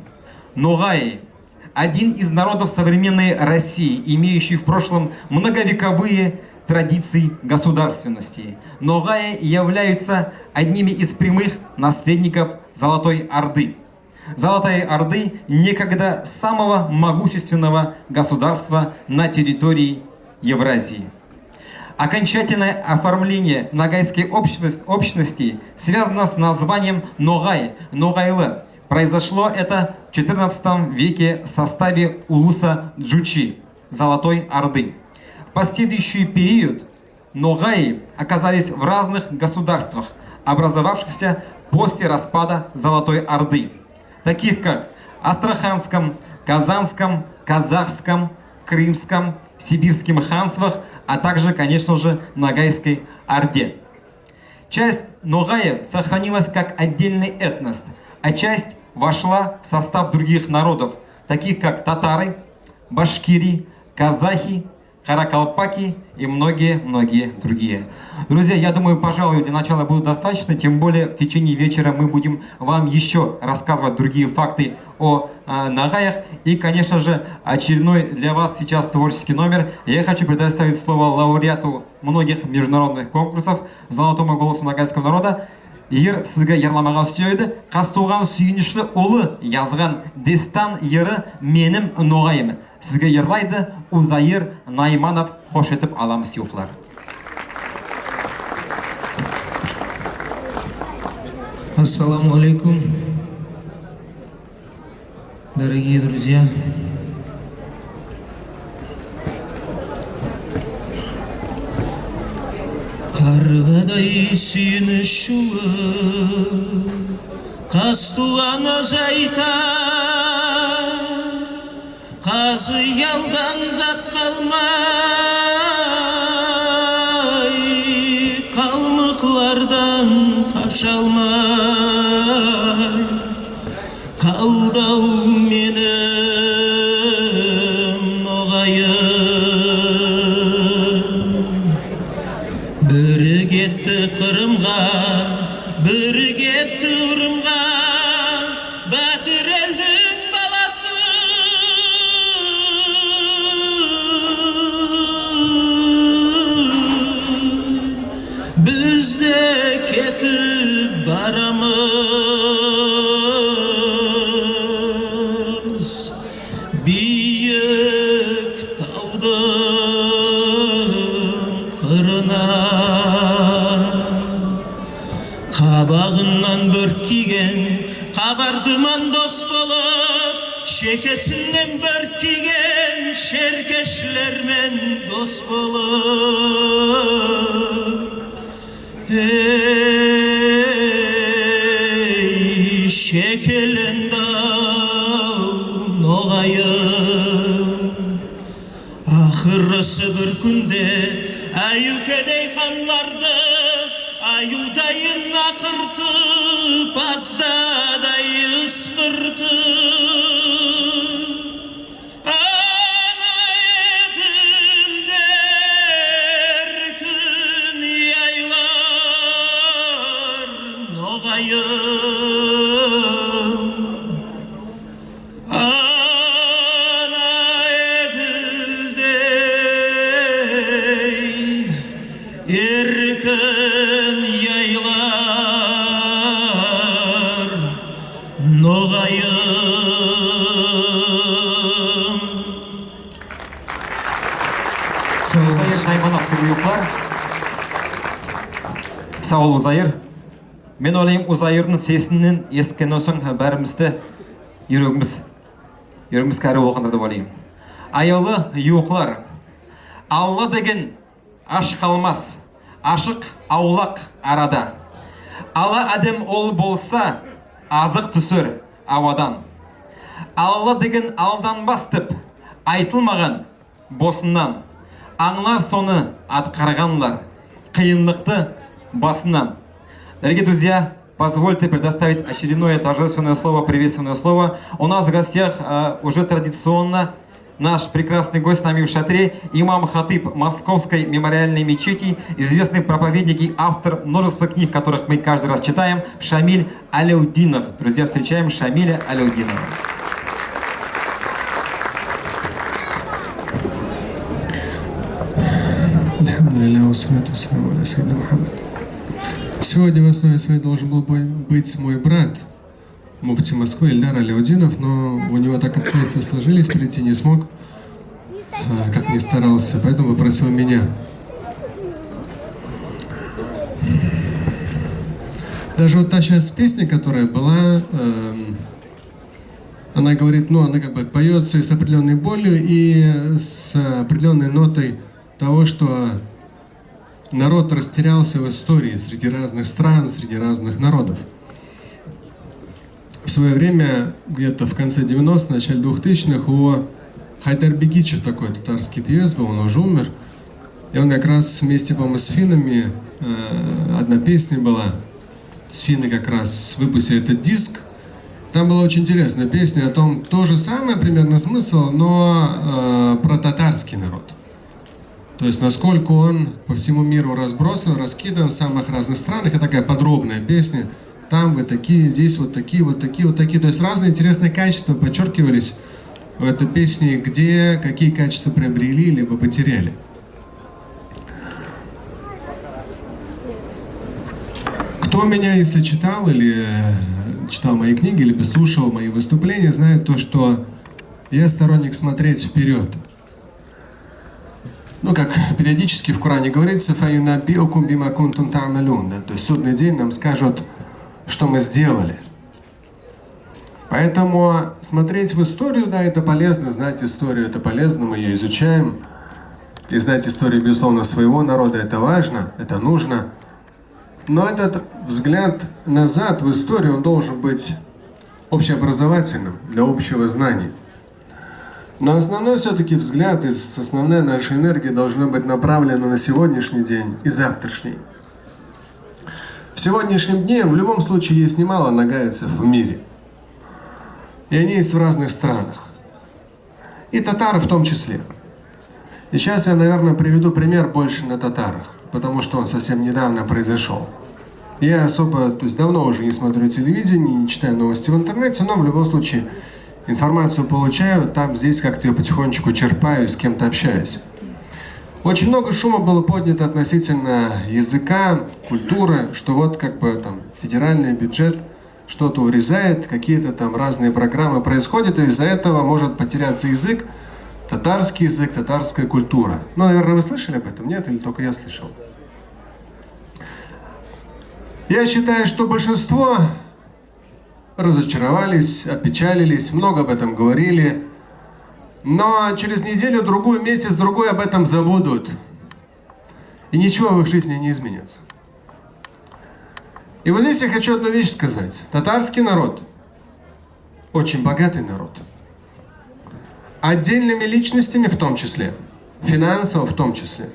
Ногаи — один из народов современной России, имеющий в прошлом многовековые традиции государственности. Ногаи являются одними из прямых наследников Золотой Орды. Золотой Орды, некогда самого могущественного государства на территории Евразии. Окончательное оформление ногайской общность-, общности связано с названием ногай, ногайлы. Произошло это в четырнадцатом веке в составе улуса Джучи Золотой Орды. В последующий период ногаи оказались в разных государствах, образовавшихся после распада Золотой Орды, таких как Астраханском, Казанском, Казахском, Крымском, Сибирском ханствах, а также, конечно же, Ногайской Орде. Часть ногаев сохранилась как отдельный этнос, а часть вошла в состав других народов, таких как татары, башкиры, казахи, каракалпаки и многие-многие другие. Друзья, я думаю, пожалуй, для начала будет достаточно, тем более в течение вечера мы будем вам ещё рассказывать другие факты о, а, ногаях. И, конечно же, очередной для вас сейчас творческий номер. Я хочу предоставить слово лауреату многих международных конкурсов, золотому голосу ногайского народа. Йыр сизге йырламага суьеди. Казтувган суьйинишли улы язган дестан йыры «Меним ногайым». Сизге йырлайды Узайыр Найманов. Хош этип аламыз, ювыклар. Ассаламу алейкум, дорогие друзья. Каргадай суьйиниш улы Казтувган озайда, Казыялдан зат калмай, калмыклардан каша алмай калды-ав меним ногайым. Бири кетти Кырымга, бири кетти Урымга, баьтир элдинъ баласы. Шекесиннен бёрт кийген шеркешлер мен дос болып. Эй, шекелендав ногайым. Акырысы бир куьнде аьюкедей ханларды аюдайын акыртып, аздадай ыскыртып, ана Эдилде эркин яйлар ногайым. Ана Эдилдей эркин яйлар ногайым. Сав бол. Узайыр Найманов, сыйлы ювыклар. Сав бол, Узайыр. Мен ойлайман, Узайырдынъ сесиннен эситкеннен сонъ баьримиз де юрегимиз, юрегимиз каьри болгандыр деп ойлайман. Аявлы ювыклар, Алла деген аш калмас, ашык-авлак арада. Ала аьдем ол болса, азык туьсер авадан. Алла деген алданбас деп айтылмаган босыннан. Анълар соны аткарганлар кыйынлыкты басыннан. Дорогие друзья, позвольте предоставить очередное торжественное слово, приветственное слово. У нас в гостях, э, уже традиционно наш прекрасный гость с нами в шатре, имам-хатыб Московской мемориальной мечети, известный проповедник и автор множества книг, которых мы каждый раз читаем, Шамиль Аляутдинов. Друзья, встречаем Шамиля Аляутдинова. الحمد لله والصلاة والسلام على سيدنا محمد. Сегодня в основе своей должен был бы быть мой брат, муфти Москвы Ильдар Аляутдинов, но у него так обстоятельства сложились, прийти не смог, а, как ни старался, поэтому попросил меня. Даже вот та часть песни, которая была, эм, она говорит, ну, она как бы поется и с определенной болью, и с определенной нотой того, что народ растерялся в истории среди разных стран, среди разных народов. В свое время, где-то в конце девяностых, начале двухтысячных, у Хайдар Бегичев, такой татарский певец был, он уже умер, и он как раз вместе, по-моему, с финнами, э, одна песня была. Финны как раз выпустили этот диск. Там была очень интересная песня о том, то же самое примерно смысл, но, э, про татарский народ. То есть насколько он по всему миру разбросан, раскидан в самых разных странах. И такая подробная песня. Там вы такие, здесь вот такие, вот такие, вот такие. То есть разные интересные качества подчеркивались в этой песне, где какие качества приобрели либо потеряли. Кто меня, если читал или, э, читал мои книги, либо слушал мои выступления, знает то, что я сторонник смотреть вперед. Ну, как периодически в Коране говорится, «Фаюнаббиукум бима кунтум та'малюн», да, то есть судный день нам скажет, что мы сделали. Поэтому смотреть в историю, да, это полезно, знать историю, это полезно, мы её изучаем. И знать историю, безусловно, своего народа, это важно, это нужно. Но этот взгляд назад в историю, он должен быть общеобразовательным, для общего знания. Но основной всё-таки взгляд и с-, основная наша энергия должна быть направлена на сегодняшний день и завтрашний. В сегодняшнем дне в любом случае есть немало ногайцев в мире. И они есть в разных странах. И татары в том числе. И сейчас я, наверное, приведу пример больше на татарах, потому что он совсем недавно произошёл. Я особо, то есть давно уже не смотрю телевидение, не читаю новости в интернете, но в любом случае информацию получаю, там, здесь как-то её потихонечку черпаю, с кем-то общаюсь. Очень много шума было поднято относительно языка, культуры, что вот как бы там федеральный бюджет что-то урезает, какие-то там разные программы происходят, и из-за этого может потеряться язык, татарский язык, татарская культура. Ну, наверное, вы слышали об этом, нет? Или только я слышал? Я считаю, что большинство разочаровались, опечалились, много об этом говорили. Но через неделю, другую, месяц, другой об этом забудут. И ничего в их жизни не изменится. И вот здесь я хочу одну вещь сказать. Татарский народ очень богатый народ. Отдельными личностями в том числе, финансово в том числе.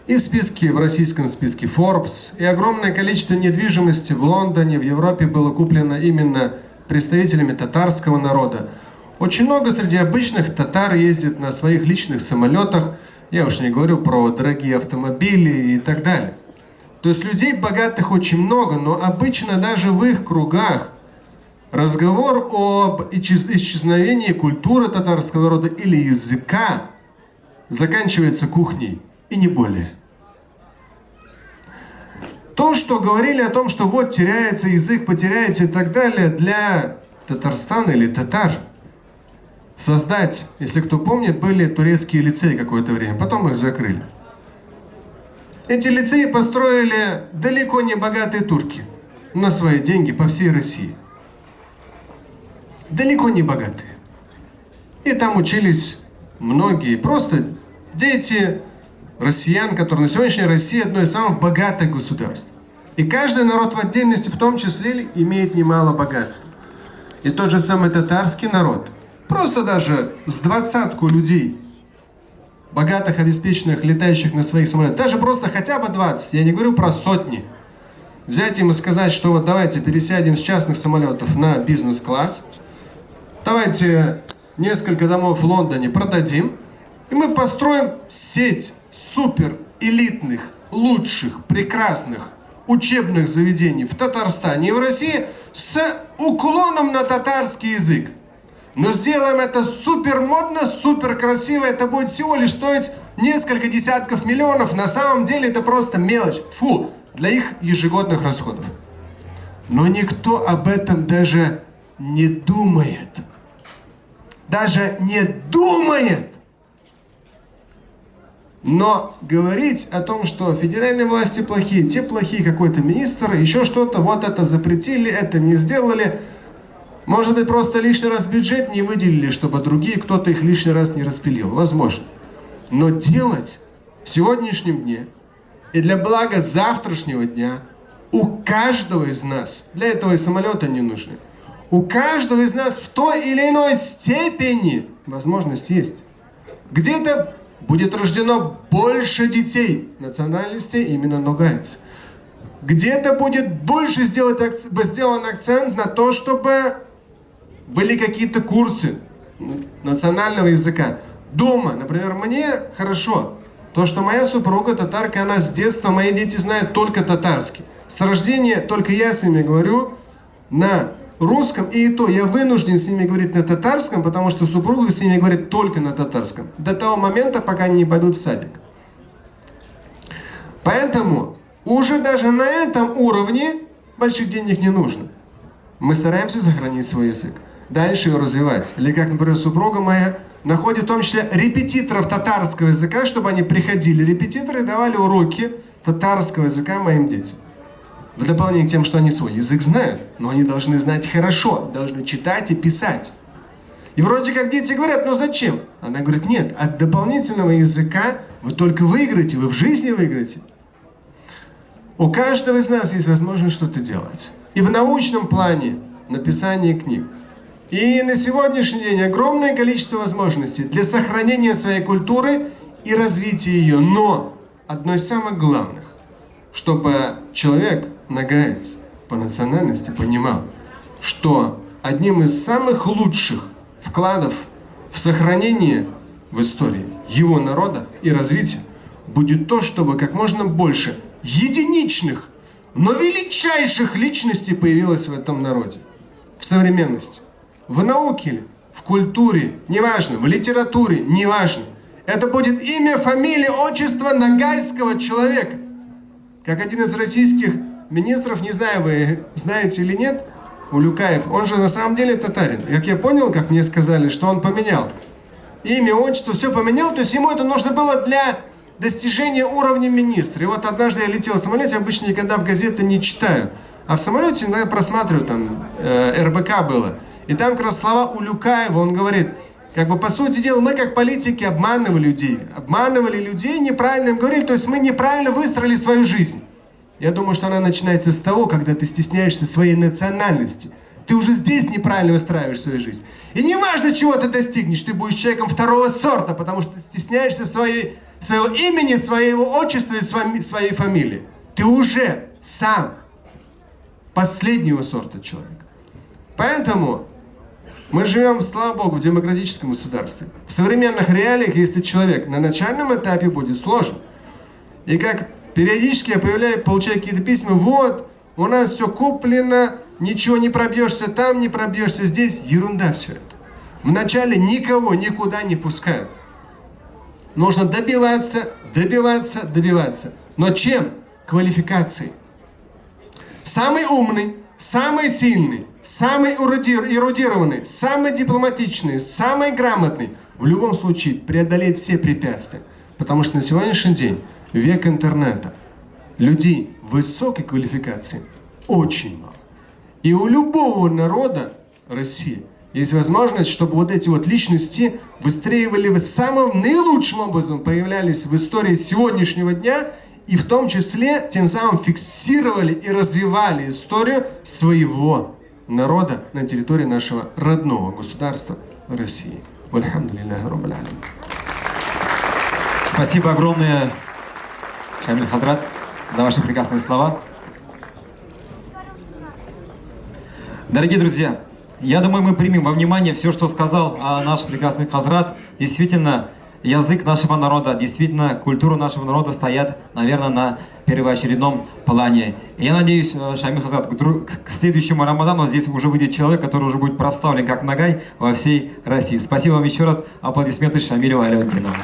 И в списке, в российском списке Forbes, и огромное количество недвижимости в Лондоне, в Европе было куплено именно представителями татарского народа. Очень много среди обычных татар ездит на своих личных самолетах. Я уж не говорю про дорогие автомобили и так далее. То есть людей богатых очень много, но обычно даже в их кругах разговор об исчез- исчезновении культуры татарского народа или языка заканчивается кухней, и не более. То, что говорили о том, что вот теряется язык, потеряется и так далее, для Татарстана или татар создать, если кто помнит, были турецкие лицеи какое-то время, потом их закрыли. Эти лицеи построили далеко не богатые турки на свои деньги по всей России. Далеко не богатые. И там учились многие, просто дети россиян, которые на сегодняшний день Россия одно из самых богатых государств. И каждый народ в отдельности, в том числе, имеет немало богатства. И тот же самый татарский народ, просто даже с двадцатку людей, богатых, обеспеченных, летающих на своих самолетах, даже просто хотя бы двадцать, я не говорю про сотни, взять им и сказать, что вот давайте пересядем с частных самолетов на бизнес-класс, давайте несколько домов в Лондоне продадим, и мы построим сеть супер элитных, лучших, прекрасных учебных заведений в Татарстане и в России с уклоном на татарский язык. Но сделаем это супер модно, супер красиво, это будет всего лишь стоить несколько десятков миллионов, на самом деле это просто мелочь, фу, для их ежегодных расходов. Но никто об этом даже не думает. Даже не думает. Но говорить о том, что федеральные власти плохие, те плохие, какой-то министр, еще что-то, вот это запретили, это не сделали, может быть, просто лишний раз бюджет не выделили, чтобы другие кто-то их лишний раз не распилил. Возможно. Но делать в сегодняшнем дне и для блага завтрашнего дня у каждого из нас, для этого и самолеты не нужны, у каждого из нас в той или иной степени возможность есть. Где-то будет рождено больше детей национальности именно ногайцы. Где-то будет больше сделать акц- сделан акцент на то, чтобы были какие-то курсы национального языка. Дома, например, мне хорошо то, что моя супруга татарка, она с детства, мои дети знают только татарский. С рождения только я с ними говорю на русском, и то я вынужден с ними говорить на татарском, потому что супруга с ними говорит только на татарском. До того момента, пока они не пойдут в садик. Поэтому уже даже на этом уровне больших денег не нужно. Мы стараемся сохранить свой язык, дальше его развивать. Или как, например, супруга моя находит в том числе репетиторов татарского языка, чтобы они приходили, репетиторы, давали уроки татарского языка моим детям. В дополнение к тем, что они свой язык знают, но они должны знать хорошо, должны читать и писать. И вроде как дети говорят: «Ну зачем?» Она говорит: «Нет, от дополнительного языка вы только выиграете, вы в жизни выиграете». У каждого из нас есть возможность что-то делать. И в научном плане написание книг. И на сегодняшний день огромное количество возможностей для сохранения своей культуры и развития ее. Но одно из самых главных, чтобы человек, ногаец, по национальности понимал, что одним из самых лучших вкладов в сохранение в истории его народа и развитие будет то, чтобы как можно больше единичных, но величайших личностей появилось в этом народе, в современности, в науке ли, в культуре, неважно, в литературе, неважно. Это будет имя, фамилия, отчество ногайского человека. Как один из российских министров, не знаю, вы знаете или нет, Улюкаев, он же на самом деле татарин. Как я понял, как мне сказали, что он поменял имя, отчество, все поменял, то есть ему это нужно было для достижения уровня министра. И вот однажды я летел в самолете, обычно никогда в газеты не читаю. А в самолете иногда просматриваю, там э, РБК было. И там как раз слова Улюкаева, он говорит, как бы, по сути дела, мы как политики обманывали людей. Обманывали людей, неправильно им говорили, то есть мы неправильно выстроили свою жизнь. Я думаю, что она начинается с того, когда ты стесняешься своей национальности. Ты уже здесь неправильно выстраиваешь свою жизнь. И не важно, чего ты достигнешь, ты будешь человеком второго сорта, потому что ты стесняешься своей, своего имени, своего отчества и своей фамилии. Ты уже сам последнего сорта человек. Поэтому мы живем, слава богу, в демократическом государстве. В современных реалиях, если человек на начальном этапе будет сложен, и как периодически я появляю, получаю какие-то письма, вот, у нас все куплено, ничего не пробьешься там, не пробьешься здесь, ерунда все это. Вначале никого никуда не пускают. Нужно добиваться, добиваться, добиваться. Но чем? Квалификацией. Самый умный, самый сильный, самый эрудированный, самый дипломатичный, самый грамотный в любом случае преодолеет все препятствия. Потому что на сегодняшний день, в век интернета, людей высокой квалификации очень мало. И у любого народа России есть возможность, чтобы вот эти вот личности выстреливали самым наилучшим образом, появлялись в истории сегодняшнего дня и в том числе тем самым фиксировали и развивали историю своего народа на территории нашего родного государства России. Вальхамдулиллахи Раббиль Алямин. Спасибо огромное, Шамиль Хазрат, за ваши прекрасные слова. Дорогие друзья, я думаю, мы примем во внимание все, что сказал а, наш прекрасный Хазрат. Действительно, язык нашего народа, действительно, культура нашего народа стоят, наверное, на первоочередном плане. Я надеюсь, э, Шамиль Хазрат, к, к следующему Рамадану здесь уже выйдет человек, который уже будет прославлен как ногай во всей России. Спасибо вам еще раз. Аплодисменты Шамилю Аляутдинову.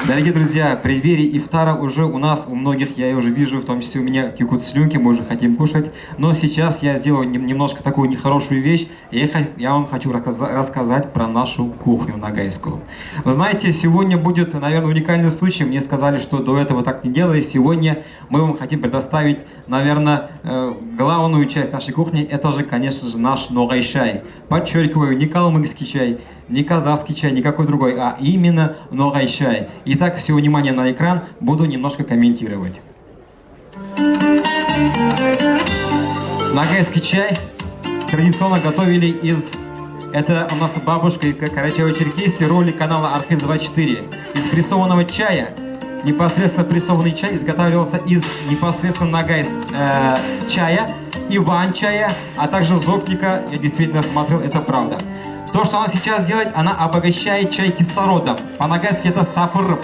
Дорогие друзья, в преддверии ифтара уже у нас, у многих, я уже вижу, в том числе у меня текут слюнки, мы уже хотим кушать. Но сейчас я сделаю немножко такую нехорошую вещь. Я, я вам хочу рассказать про нашу кухню ногайскую. Вы знаете, сегодня будет, наверное, уникальный случай. Мне сказали, что до этого так не делали. Сегодня мы вам хотим предоставить, наверное, э, главную часть нашей кухни. Это же, конечно же, наш ногай чай. Подчеркиваю, не калмыкский чай, не казахский чай, никакой другой, а именно ногай чай. Итак, все внимание на экран, буду немножко комментировать. Ногайский чай традиционно готовили из... Это у нас бабушка из Карачаево-Черкесии, ролик канала Архыз двадцать четыре. Из прессованного чая. Непосредственно прессованный чай изготавливался из непосредственно ногай э, чая, иван-чая, а также зокника. Я действительно смотрел, это правда. То, что она сейчас делает, она обогащает чай кислородом. По-ногайски это сапырып.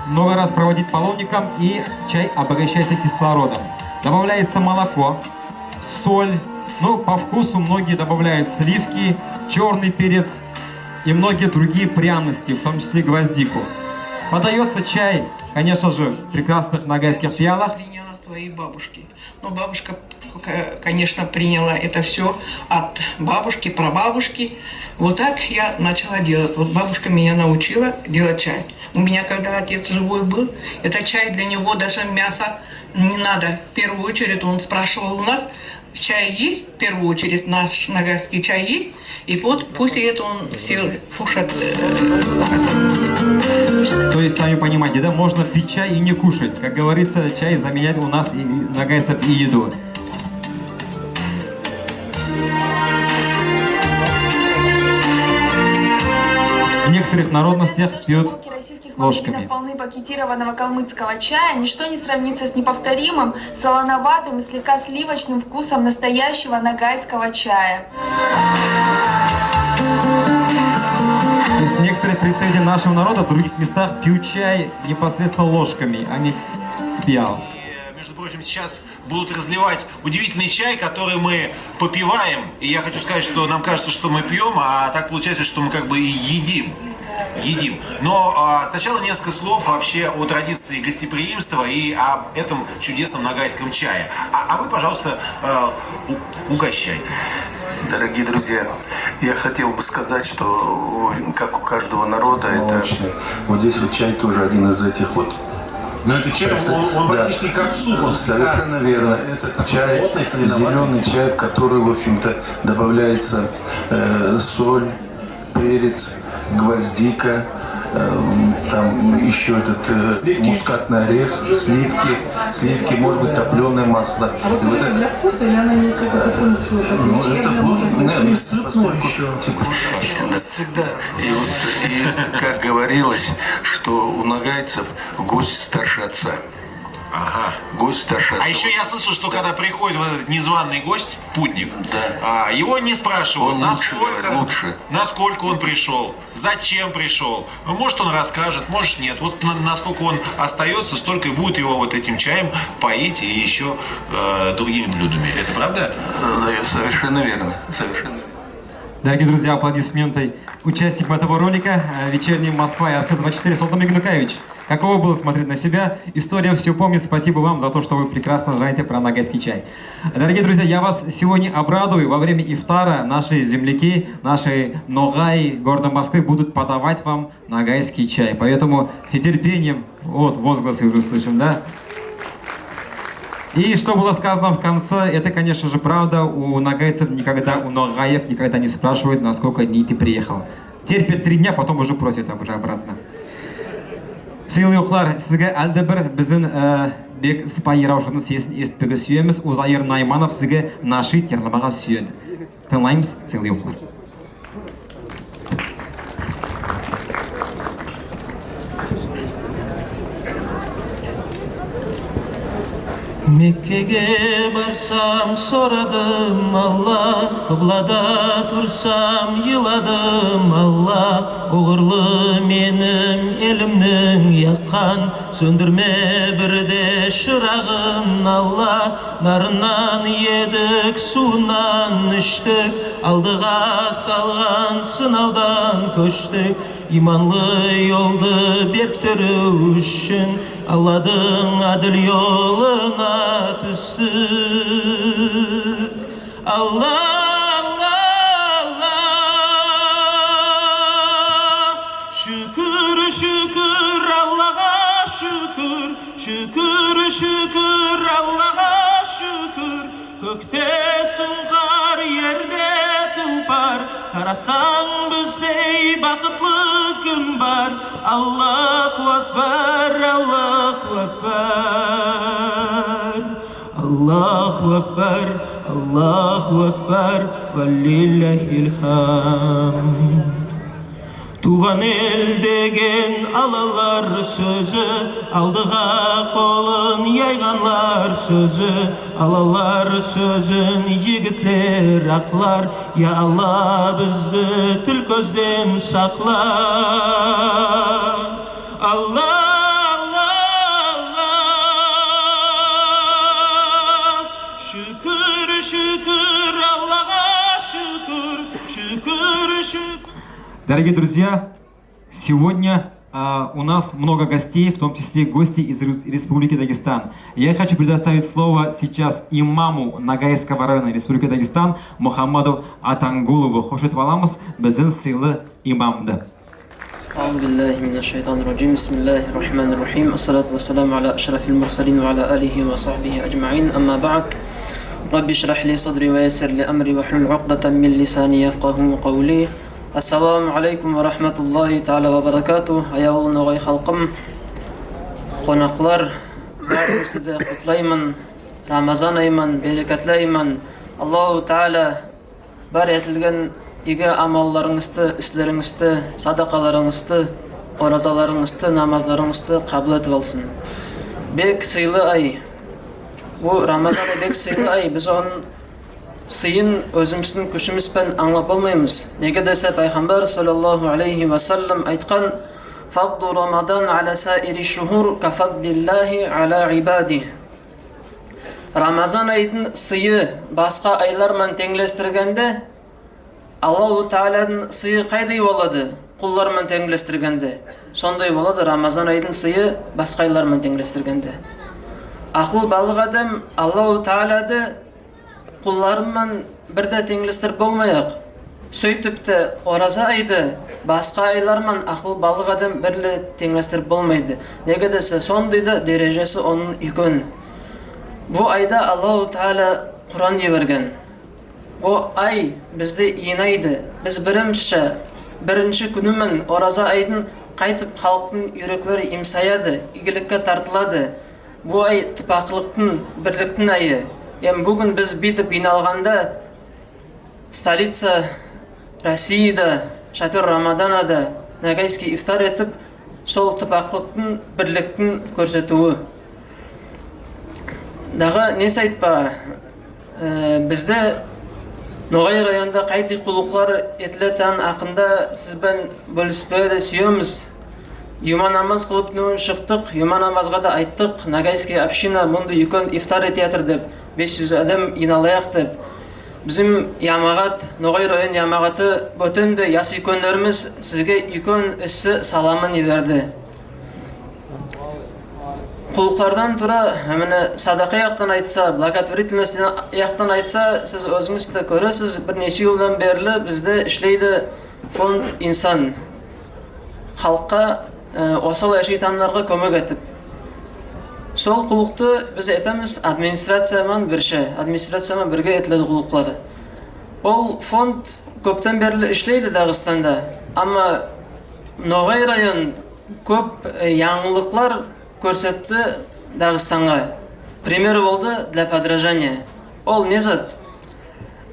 Много раз проводить половником, и чай обогащается кислородом. Добавляется молоко, соль, ну, по вкусу многие добавляют сливки, черный перец и многие другие пряности, в том числе гвоздику. Подается чай, конечно же, в прекрасных ногайских пиалах. Своей бабушки. Но бабушка, конечно, приняла это все от бабушки, прабабушки. Вот так я начала делать. Вот бабушка меня научила делать чай. У меня, когда отец живой был, это чай для него, даже мясо не надо. В первую очередь он спрашивал у нас, чай есть? В первую очередь наш ногайский чай есть? И вот после этого он сел кушать. То есть, сами понимаете, да, можно пить чай и не кушать. Как говорится, чай заменяет у нас и ногайцев и еду. В некоторых народностях пьют ложками. Полны пакетированного калмыцкого чая, ничто не сравнится с неповторимым, солоноватым и слегка сливочным вкусом настоящего ногайского чая. То есть некоторые представители нашего народа в других местах пьют чай непосредственно ложками, а не с пиал. Между прочим, сейчас будут разливать удивительный чай, который мы попиваем. И я хочу сказать, что нам кажется, что мы пьем, а так получается, что мы как бы и едим. Едим. Но а, сначала несколько слов вообще о традиции гостеприимства и об этом чудесном ногайском чае. А, а вы, пожалуйста, а, у, угощайте нас. Дорогие друзья, я хотел бы сказать, что как у каждого народа это... Вот здесь вот чай тоже один из этих вот Но этот чай, он, он практически как суп, он совершенно верно. Этот чай, зеленый чай, в который, в общем-то, добавляется э, соль, перец, гвоздика, э, там еще этот э, мускатный орех, сливки, сливки, может быть, топленое масло. А вот только для вкуса или она имеет какую-то функцию? Ну, это функция, наверное, поскольку тепло. Всегда. И, вот, и как говорилось, что у ногайцев гость старше отца. Ага. Гость старше отца. А еще я слышал, что когда приходит вот этот незваный гость, путник, да, а, его не спрашивают, насколько, насколько он пришел, зачем пришел. Может, он расскажет, может, нет. Вот на- насколько он остается, столько и будет его вот этим чаем поить и еще э, другими блюдами. Это правда? Э, Совершенно верно. Совершенно верно. Дорогие друзья, аплодисменты участникам этого ролика, э, «Вечерняя Москва» и «Архыз двадцать четыре». Солтан Мегнукаевич, каково было смотреть на себя? История все помнит. Спасибо вам за то, что вы прекрасно знаете про ногайский чай. Дорогие друзья, я вас сегодня обрадую. Во время ифтара наши земляки, наши ногаи города Москвы будут подавать вам ногайский чай. Поэтому с нетерпением, вот возгласы уже слышим, да? И что было сказано в конце, это, конечно же, правда, у ногайцев никогда, у ногаев никогда не спрашивают, на сколько дней ты приехал. Терпят три дня, потом уже просят уже обратно. Сыйлы ювыклар, сизге аьли де бир бизим э, бек сыпайы йыравшыдынъ сесин эситпеге суьемиз. Узайыр Найманов сизге нашид йырламага суьеди. Тынълаймыз, сыйлы ювыклар. Меккеге барсам, сорадым, Алла, кыблада турсам, йыладым, Алла, огырлы меним элимнинъ яккан, соьндирме бир де шырагын, Алла, нарыннан едик, сувыннан иштик, алдыга салган сынавдан коьштик, иманлы йолды берк коьтеруьв уьшин, Алладынъ аьдил йолына туьстик. Алла, Алла, Алла, шуькир, шуькир, Аллага шуькир, шуькир, шуькир, Аллага шуькир. Коькте сунъкар, ерде тулпар, карасанъ, биздей бакытлы ким бар? Аллаху акбар, Аллаху акбар. Аллаху акбар, Аллаху акбар, ва лиллахил хамд. Тувган эл деген аланлар соьзи, алдыга колын яйганлар соьзи, аланлар соьзин йигитлер аклар. Я Алла, бизди тил коьзден сакла. Алла, Алла, Алла, шуькир, шуькир, Аллага шуькир, шуькир, шуькир. Дорогие друзья, сегодня а, у нас много гостей, в том числе гости из Рес- Республики Дагестан. Я хочу предоставить слово сейчас имаму Ногайского района Республики Дагестан Мухаммаду Атангулову. Хош этип аламыз, бизим сыйлы имамды. أعوذ بالله من الشيطان الرجيم. بسم الله الرحمن الرحيم. الصلاة والسلام على أشرف المرسلين وعلى آله وصحبه أجمعين. أما بعد. رب اشرح لي صدري ويسر لي أمري واحلل عقدة من لساني يفقهوا قولي. Ассаламу алейкум ва рахматуллахи таала ва баракатух. Аявлы ногай халкым, конаклар, баьринъизди де кутлайман. Рамазан ай ман, берекетли ай ман. Аллаху Таала бар этилген ийги амалларынъызды, ислеринъизди, садакаларынъызды, оразаларынъызды, намазларынъызды кабыл этип алсын. Бек сыйлы ай. Бу Рамазан ай бек сыйлы ай. Биз онынъ сыйын оьзимиздинъ куьшимиз бен анълап болмаймыз. Неге десе, Пайхамбар саллаллаху алейхи ва саллам айткан: «Фадлу Рамадан аля саири шухур ка фадлиллахи аля ибадих». Рамазан айдынъ сыйы баска айлар ман тенълестиргенде, Аллаху Тааладынъ сыйы кайдай болады? Куллар ман тенълестиргенде, сондай болады Рамазан айдынъ сыйы баска айлар ман тенълестиргенде. Акылы балык аьдем Аллаху Таалады куллары ман бир де тенълестирип болмаяк. Суьйтип те ораза айды баска айлар ман акылбалык аьдем бирли тенълестирип болмайды. Неге десе, сондай да дережеси онынъ уьйкен. Бу айда Аллаху Таала Куран йиберген. Бу ай бизди йыйнайды. Биз билемиз ше, биринши куьни мен ораза айдынъ кайтип халктынъ юреклери йымсаяды, ийгиликке тартылады. Бу ай тыпаклыктынъ, бирликтинъ айы. Эм буьгуьн биз буьйтип йыйналганда, столица Россияда, шатер Рамаданада ногайский ифтар этип, сол тыпаклыктынъ, бирликтинъ коьрсетуьви. Дагы не айтпага, аь, бизде Ногай районда кайдай куллыклар этилетаган акында сиз бен боьлиспеге де суьемиз. Юма намаз кылып, туьнегуьн шыктык, юма намазга да айттык, ногайский община мундай уьйкен ифтар этеятыр деп, бес юз аьдем йыйналаяк деп. Бизим ямагат, Ногай район ямагаты, боьтен де ясуьйкенлеримиз сизге уьйкен исси саламын йиберди. Куллыклардан тура, мине, садака яктан айтса, благотворительность яктан айтса, сиз оьзинъиз де коьресиз, бир неше йылдан берли бизде ислейди фонд «Инсан». Халкка, аь, осал яшайтаганларга коьмек этип. Сол куллыкты биз этемиз администрация ман бирше, администрация ман бирге этиледи куллыклар. Ол фонд коьптен берли ислейди Дагестанда. Амма Ногай район коьп, аь, янъылыклар коьрсетти Дагестанга. Пример болды для подражания. Ол не зат?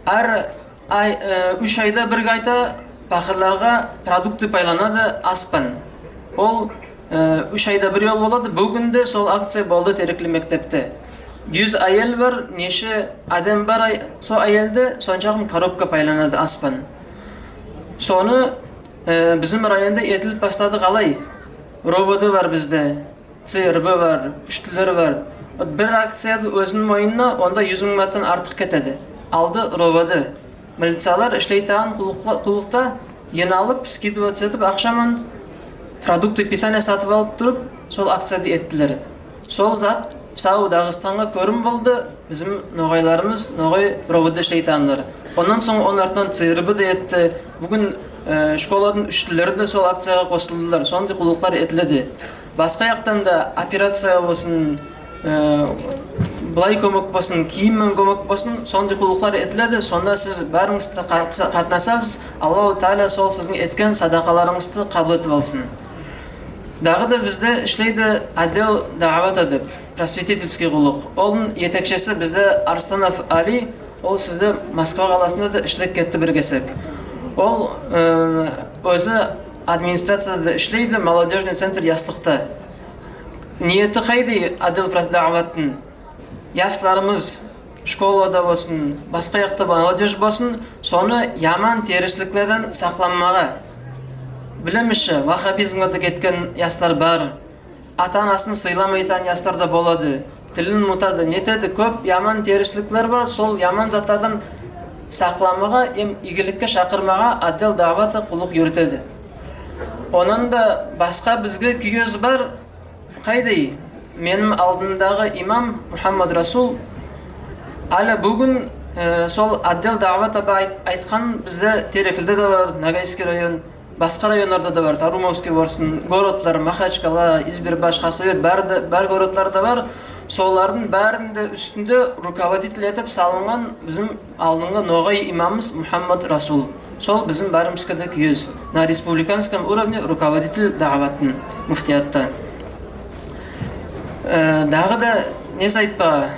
Аьр ай, аь, уьш айда бир кайта пакырларга продукты пайланады, ас пан. Ол, аь, уьш айда бир йол болады. Буьгуьн де сол акция болды Терекли-Мектебте. Юз аьел бар, неше аьдем бар ай-, сол аьелде, сонша коробка пайланады ас пан. Соны, аь, бизим районда этилип баслады. Калай? РОВД бар бизде, ЦРБ бар, уьштилер бар. Вот бир акцияды оьзининъ мойнына, онда юз мынъ манаттан артык кетеди. Алды РОВД. Милициялар ислейтаган куллыкла-, куллыкта йыйналып, скидываться этип, акша ман продукты питания сатып алып турып, сол акцияды эттилер. Сол зат сав Дагестанга коьрим болды, бизим ногайларымыз, ногай РОВД ислейтаганлар. Оннан сонъ онынъ артыннан ЦРБ де этти. Буьгуьн, аь, школадынъ уьштилери де сол акцияга косылдылар. Сондай куллыклар этиледи. Баска яктан да операция болсын, аь, былай коьмек болсын, кийим мен коьмек болсын, сондай куллыклар этиледи. Сонда сиз баьринъиз де катса-, катнасасыз. Аллаху Таала сол сиздинъ эткен садакаларынъызды кабыл этип алсын. Дагы да бизде ислейди отдел даъвата деп, просветительский куллык. Онынъ етекшиси бизде Арсланов Али, ол сизде Москва каласында да ислеп кетти бир кесек. Ол, аь, оьзи администрацияда да ислейди, молодёжный центр «Яслыкта». Ниети кайдай отдел прос-, даъваттынъ? Ясларымыз школада болсын, баска якта молодёжь болсын, соны яман терисликлерден сакланмага. Билемиз ше, ваххабизмге де кеткен яслар бар. Ата-анасын сыйламайтаган яслар да болады. Тилин мутады, нетеди, коьп яман терисликлер бар, сол яман затлардан сакланмага эм ийгиликке шакырмага отдел даъвата куллык юритеди. Оннан да баска бизге куьез бар, кайдай, меним алдымдагы имам Мухаммад Расул, аьли буьгуьн, аь, сол отдел даъвата ба айт-, айткан бизде Тереклиде де бар, Ногайский район, баска районларда да бар, Тарумовский болсын, городлар, Махачкала, Избербаш, Хасавюрт, баьри де, бар городларда бар. Солардынъ баьрининъ де уьстинде руководитель этип салынган бизим алдынгы ногай имамымыз Мухаммад Расул. Сол бизим баьримизге де куьез. На республиканском уровне руководитель даъваттынъ муфтиятта. Аь, дагы да не айтпага,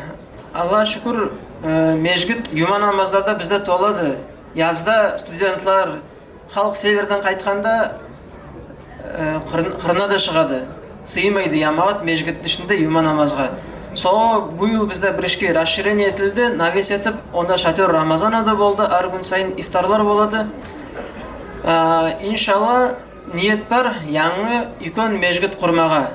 Аллага шуькир, аь, межгит юма намазларда бизде толады. Язда студентлер, халк северден кайтканда, аь, кырын-, кырына да шыгады. Сыймайды ямагат межгиттинъ ишинде юма намазга. Сога быйыл бизде бир ишке расширение этилди, навес этип, онда шатер Рамазана да болды, аьр куьн сайын ифтарлар болады. Аь, иншалла, ниет бар янъы уьйкен межгит курмага.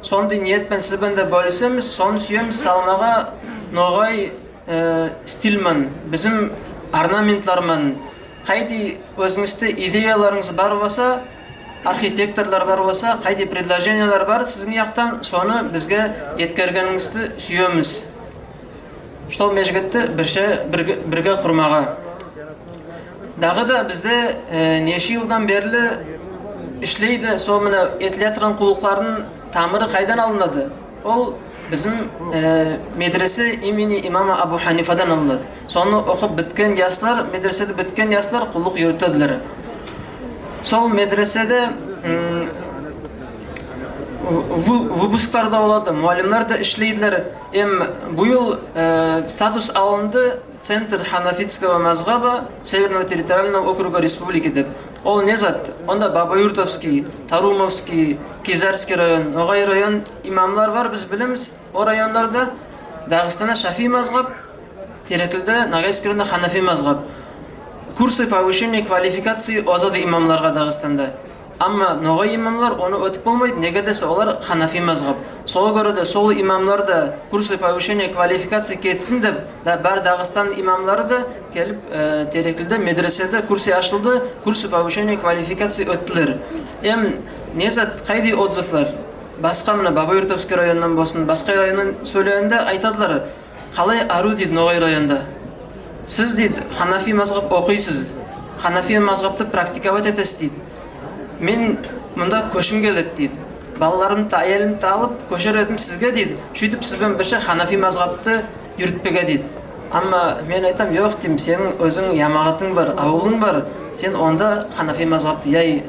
Сондай ниет пен сиз бен де боьлисемиз, соны суьемиз салмага ногай, аь, стиль ман, бизим орнаментлар ман. Кайдай оьзинъизде идеяларынъыз бар болса, архитекторлар бар болса, кайдай предложениелер бар сиздинъ яктан, соны бизге еткергенинъизди суьемиз. Сол межгитти бирше, бирге, бирге курмага. Тагы да бизде, э, неше йылдан берли ислейди, сол мине этиле яткан куллыклардынъ тамыры кайдан алынады? Ол бизим, э, медресе имени имама Абу Ханифадан алынады. Соны окып биткен яслар, медреседи биткен яслар куллык юритедилер. Сол медреседе, м, в-, выпусклар да болады, муаллимлер де ислейдилер. Эм быйыл, э, статус алынды Центр ханафитского мазхаба Северного территориального округа республики деп. Ол не зат? Онда Бабаюртовский, Тарумовский, Кизлярский район, Ногай район имамлар бар, биз билемиз. О районларда Дагестанда шафии мазхаб, Тереклиде, Ногайский районда ханафи мазхаб. Курсы повышения квалификации озады имамларга Дагестанда. Амма ногай имамлар оны оьтип болмайды, неге десе олар ханафи мазхаб. Сога коьре де сол имамлар да курсы повышения квалификации кетсин деп, да, бар Дагестан имамлары да келип, э, Тереклиде медреседе курсы ашылды, курсы повышения квалификации оьттилер. Эм не зат, кайдай отзывлар? Баска, мине, Бабаюртовский районнан болсын, баска районнан соьйлегенде айтадылар, калай арув дейди Ногай районда. Сиз, дейди, ханафи мазхаб окыйсыз, ханафи мазхабты практиковать этесиз, дейди. Мен мунда коьшким келеди, дейди. Балаларымды, аьелимди алып коьшер эдим сизге, дейди. Суьйтип сиз бен бирше ханафи мазхабты юритпеге, дейди. Амма мен айтаман, йок, деймен, сенинъ оьзинъ ямагатынъ бар, авылынъ бар. Сен онда ханафи мазхабты яй,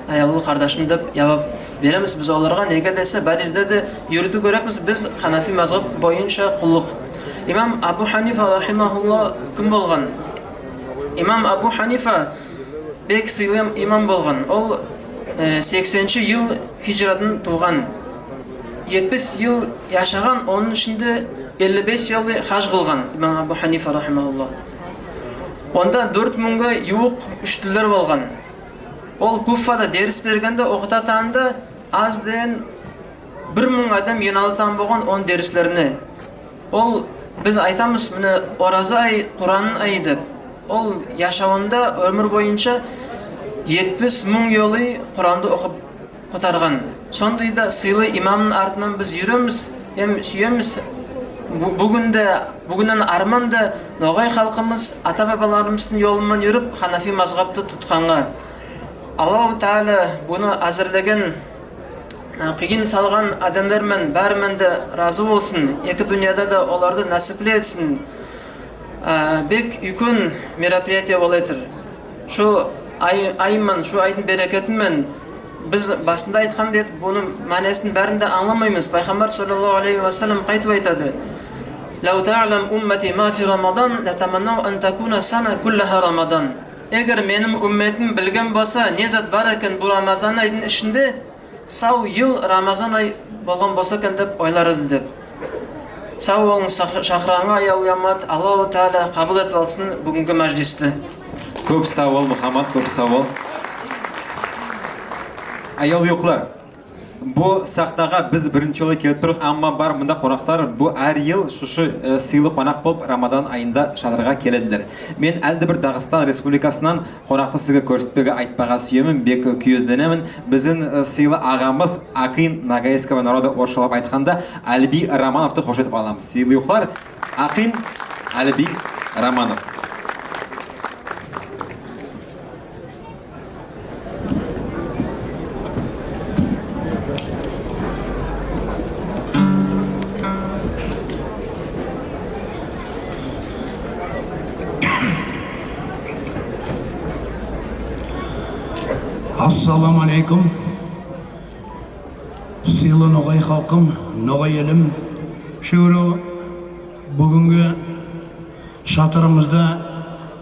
аявлы кардашым, деп явап беремиз биз оларга. Неге десе бар ерде де юритуьв керекпиз биз ханафи мазхаб бойынша куллык. Имам Абу Ханифа рахимахулла ким болган? Имам Абу Ханифа бек сыйлы имам болган. Ол, э, сексенинши йыл хиджрадан тувган. Етпис йыл яшаган, онынъ ишинде элли бес йолы хаж кылган имам Абу Ханифа рахимахулла. Онда доьрт мынъга ювык учителлер болган. Ол Куфада дерис бергенде, окытатаганда аз деген бир мынъ аьдем йыйналатаган болган онынъ дерислерине. Ол, биз айтамыз, мине, ораза ай Кураннынъ айы деп. Ол яшавында оьмир бойынша етпис мынъ йолы Куранды окып кутарган. Сондай да сыйлы имамнынъ артыннан биз юремиз эм суьемиз. Бу-, буьгуьн де, буьгуьннен арман да ногай халкымыз ата-бабаларымыздынъ йолы ман юрип, ханафи мазхабты тутканга. Аллаху Таала буны аьзирлеген, аь, кыйын салган аьдемлер мен баьри мен де разы болсын. Эки дуныяда да оларды насипли этсин. Аь, бек уьйкен мероприятие болатыр. Шу ай, ай мен, шу айдынъ берекети мен биз басында айткандай этип, буны маьнесин баьрин де анъламаймыз. Пайхамбар саллаллаху алейхи ва саллам кайтип айтады: «Лав таълам уммати ма фи Рамадан, латаманнав ан такуна сана куллаха Рамадан». Эгер меним уьмметим билген болса, не зат бар экен бу Рамазан айдынъ ишинде, сав йыл Рамазан ай болган болса экен деп ойлар эди деп. Сав болынъыз, шак-, шакырганга, аявлы ямагат, Аллаху Таала кабыл этип алсын буьгуьнги маьжлисти. Коьп сав бол, Мухаммад, коьп сав бол. Аявлы ювыклар, бу сахнага биз биринши йолы келип турдык, амма бар мунда конаклар, бу аьр йыл шушы, аь, сыйлы конак болып Рамадан айында шатырга келедилер. Мен аьли де бир Дагестан Республикасыннан конакты сизге коьрсетпеге, айтпага суьемен, бек куьезленемен. Бизим, аь, сыйлы агамыз, акын ногайского народа, орысшалап айтканда, Алибий Романовты хош этип аламыз. Сыйлы ювыклар, акын Алибий Романов. Ассаламу алейкум. Сыйлы ногай халкым, ногай элим. Шуьгуьр, буьгуьнги шатырымызда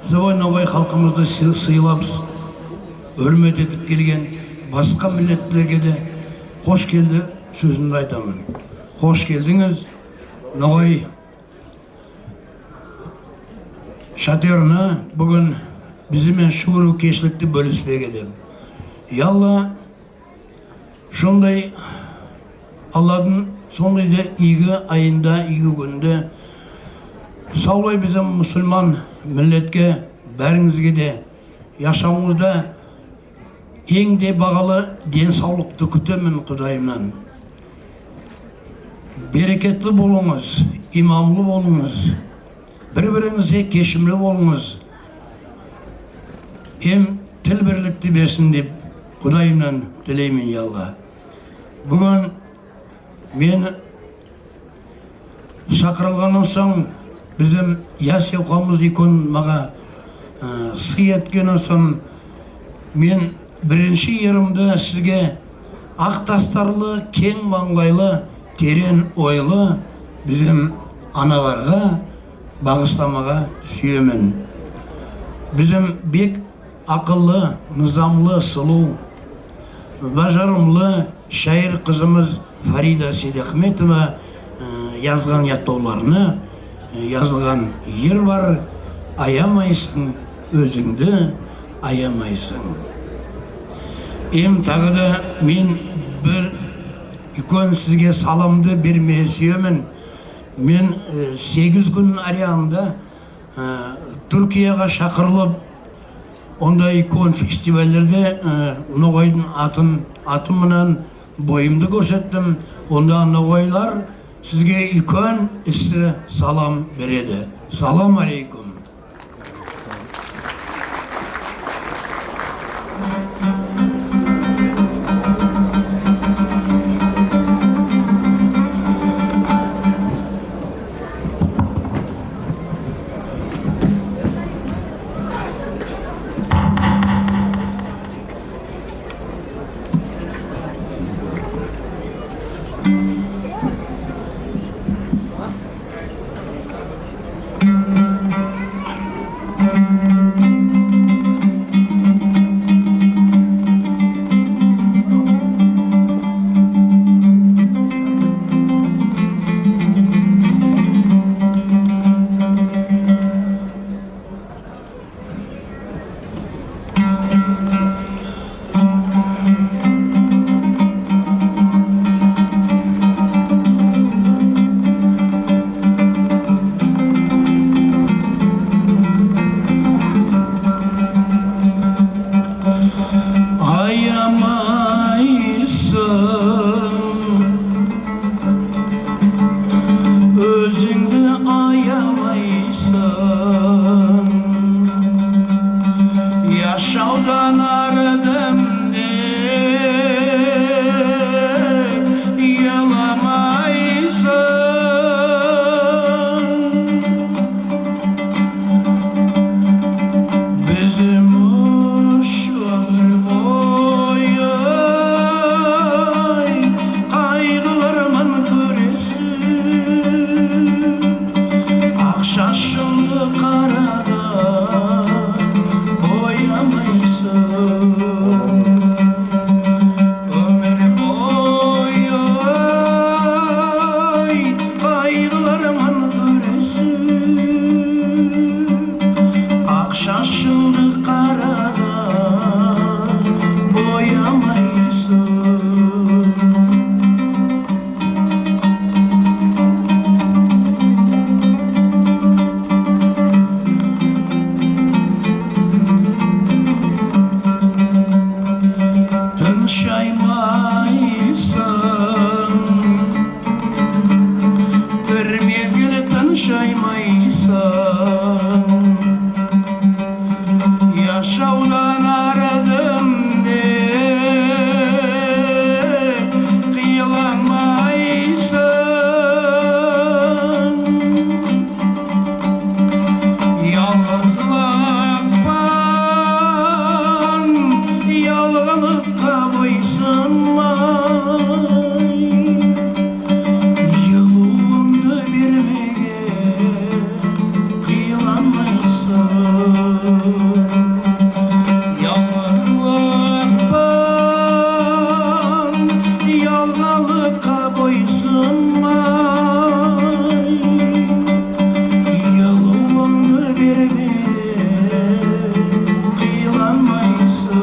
сыйлы ногай халкымызды сы-, сыйлап, уьрмет этип келген баска миллетлерге де хош келди соьзин айтаман. Хош келдинъиз ногай шатырына буьгуьн бизим мен шуьгуьр кешликти боьлиспеге деп. Я Алла, сондай Алладынъ сондай да ийги айында, ийги куьнде савлай бизим мусылман миллетке, баьринъизге де яшавынъызда энъ де багалы ден савлыкты куьтемен Кудайымнан. Берекетли болынъыз, иманлы болынъыз, бир-биринъизге кешимли болынъыз. эм тил бирликти берсин деп Кудайымнан тилеймен, я Алла. Буьгуьн мен шакырылганнан сонъ, бизим яс явкамыз уьйкен мага, э, сый эткеннен сонъ, мен биринши йырымды сизге ак тастарлы, кенъ манълайлы, теренъ ойлы бизим аналарга багысламага суьемен. Бизим бек акыллы, низамлы, сулув, бажарымлы шаир кызымыз Фарида Сейдахметова, э, язган ятлавларына, э, язылган йыр бар: «Аямайсынъ, оьзинъди аямайсынъ». Эм тагы да мен бир уьйкен сизге саламды бермеге суьемен. Мен, э, сегиз куьн аралыгында, э, Туькияга шакырылып, онда уьйкен фестивальлерде, э, ногайдынъ атын, аты ман бойымды коьрсеттим. Онда ногайлар сизге уьйкен исси салам береди. Салам алейкум. Аямайсынъ, оьзинъди аямайсынъ. Яшавдан арыдым деп йыламайсынъ. Бизим уьш оьмир бойы кайгылар ман куьресип, ак шашымды карага боямайсынъ. Оьмир бойы кайгылар ман куьресип, ак шашымды карага боямайсынъ. Тыншаймайсынъ, бир мезгил тыншаймайсынъ. Яшавдан арыдым деп йыламайсынъ. Ялгызлык пан ялганлыкка бойсынмай, йылувынъды бермеге кыйналмайсынъ. Ялгызлык пан ялганлыкка бойсынмай, йылувынъды бермеге кыйналмайсынъ.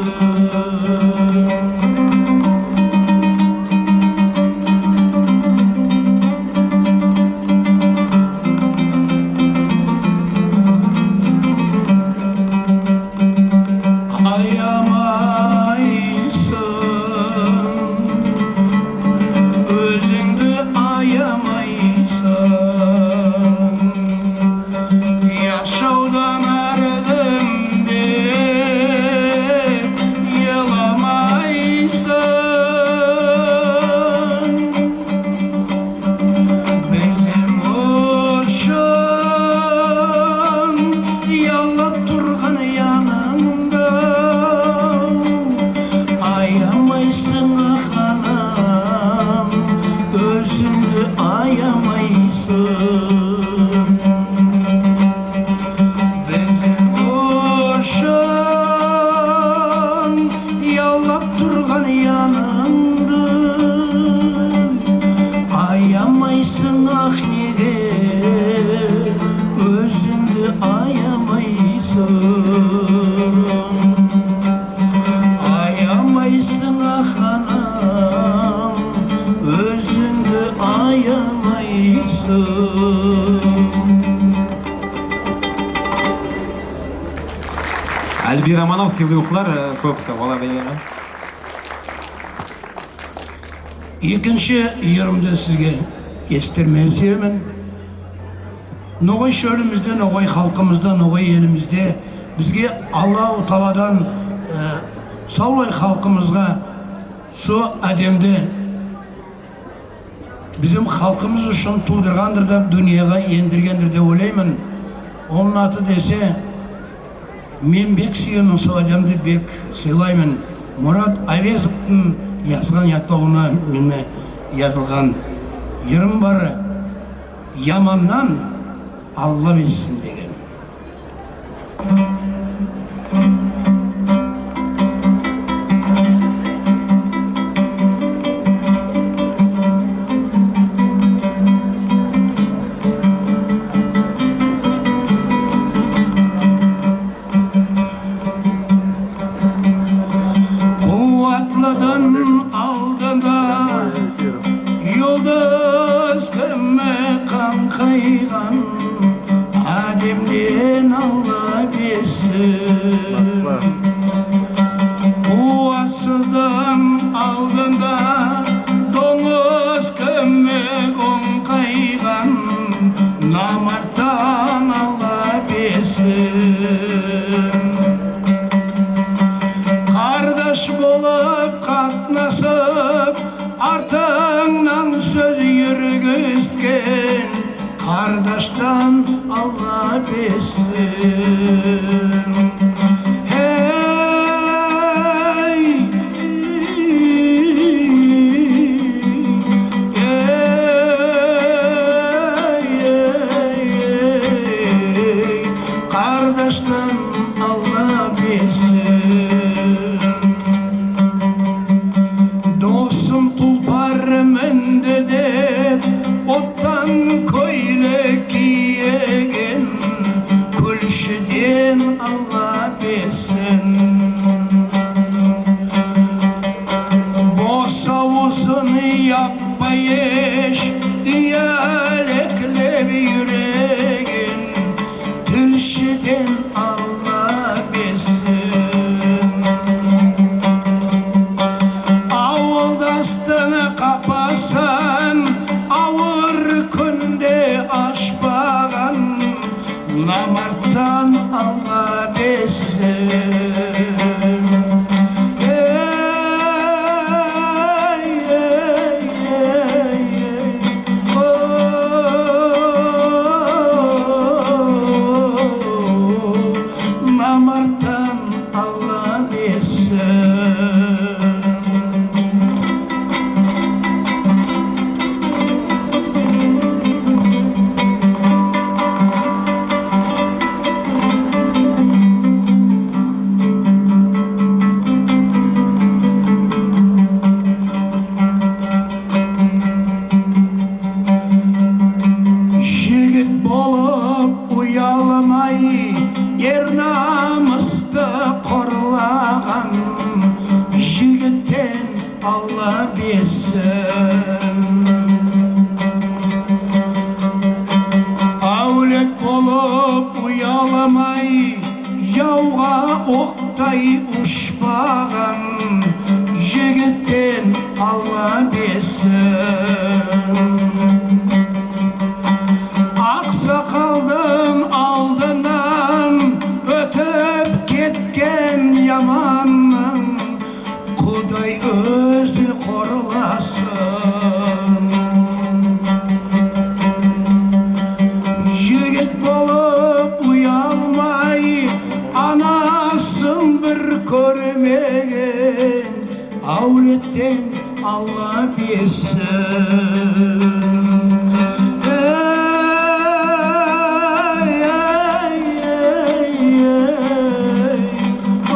Эльбира Аманова, сыйлы ювыклар, э, коьп сав бол, Эльбира. Экинши йырымды сизге эситтирмеге суьемен. Ногай шоьлимизде, ногай халкымызда, ногай элимизде бизге Аллаху Тааладан, э, савлай халкымызга со аьдемди бизим халкымыз уьшин тувдыргандыр да, дуныяга эндиргендир деп ойлайман. Онынъ аты десе, мен бек суьемен, со аьдемди бек сыйлайман. Мурат Авезовтынъ язган ятлавына мине язылган йырым бар. «Яманнан Алла безсин» деген. Куватлыдынъ алдында юлдыз кимик канъкайган, аьдемнен Алла безсин. Куватсыздынъ алдында донъыз кимик онъкайган, намарттан Алла безсин. Кардаш болып катнасып, артыннан соьз юргисткен, кардаштан Алла безсин. Эй, эй, эй, эй, кардаштан Алла безсин. Досым тулпар минди деп, оттан коьйлек киеген, куьлшиден Алла безсин. Бос авызын яппай эш, уьялеклеп юреген, тилшиден Алла безсин. Авылдастынъ капасын авыр куьнде ашпаган, намарттан Алла безсин. Эй, эй, эй, эй. О, намарттан Алла безсин. Йигит болып уялмай, эр-намысты корлаган, йигиттен Алла безсин. Аьвлет болып уялмай, явга октай ушпаган, йигиттен Алла безсин. Аксакалдынъ алдыннан оьтип кеткен яманнынъ Кудай оьзи корласын. Йигит болып уялмай, анасын бир коьрмеген, аьвлеттен Алла безсин. Эй, эй, эй, эй. О,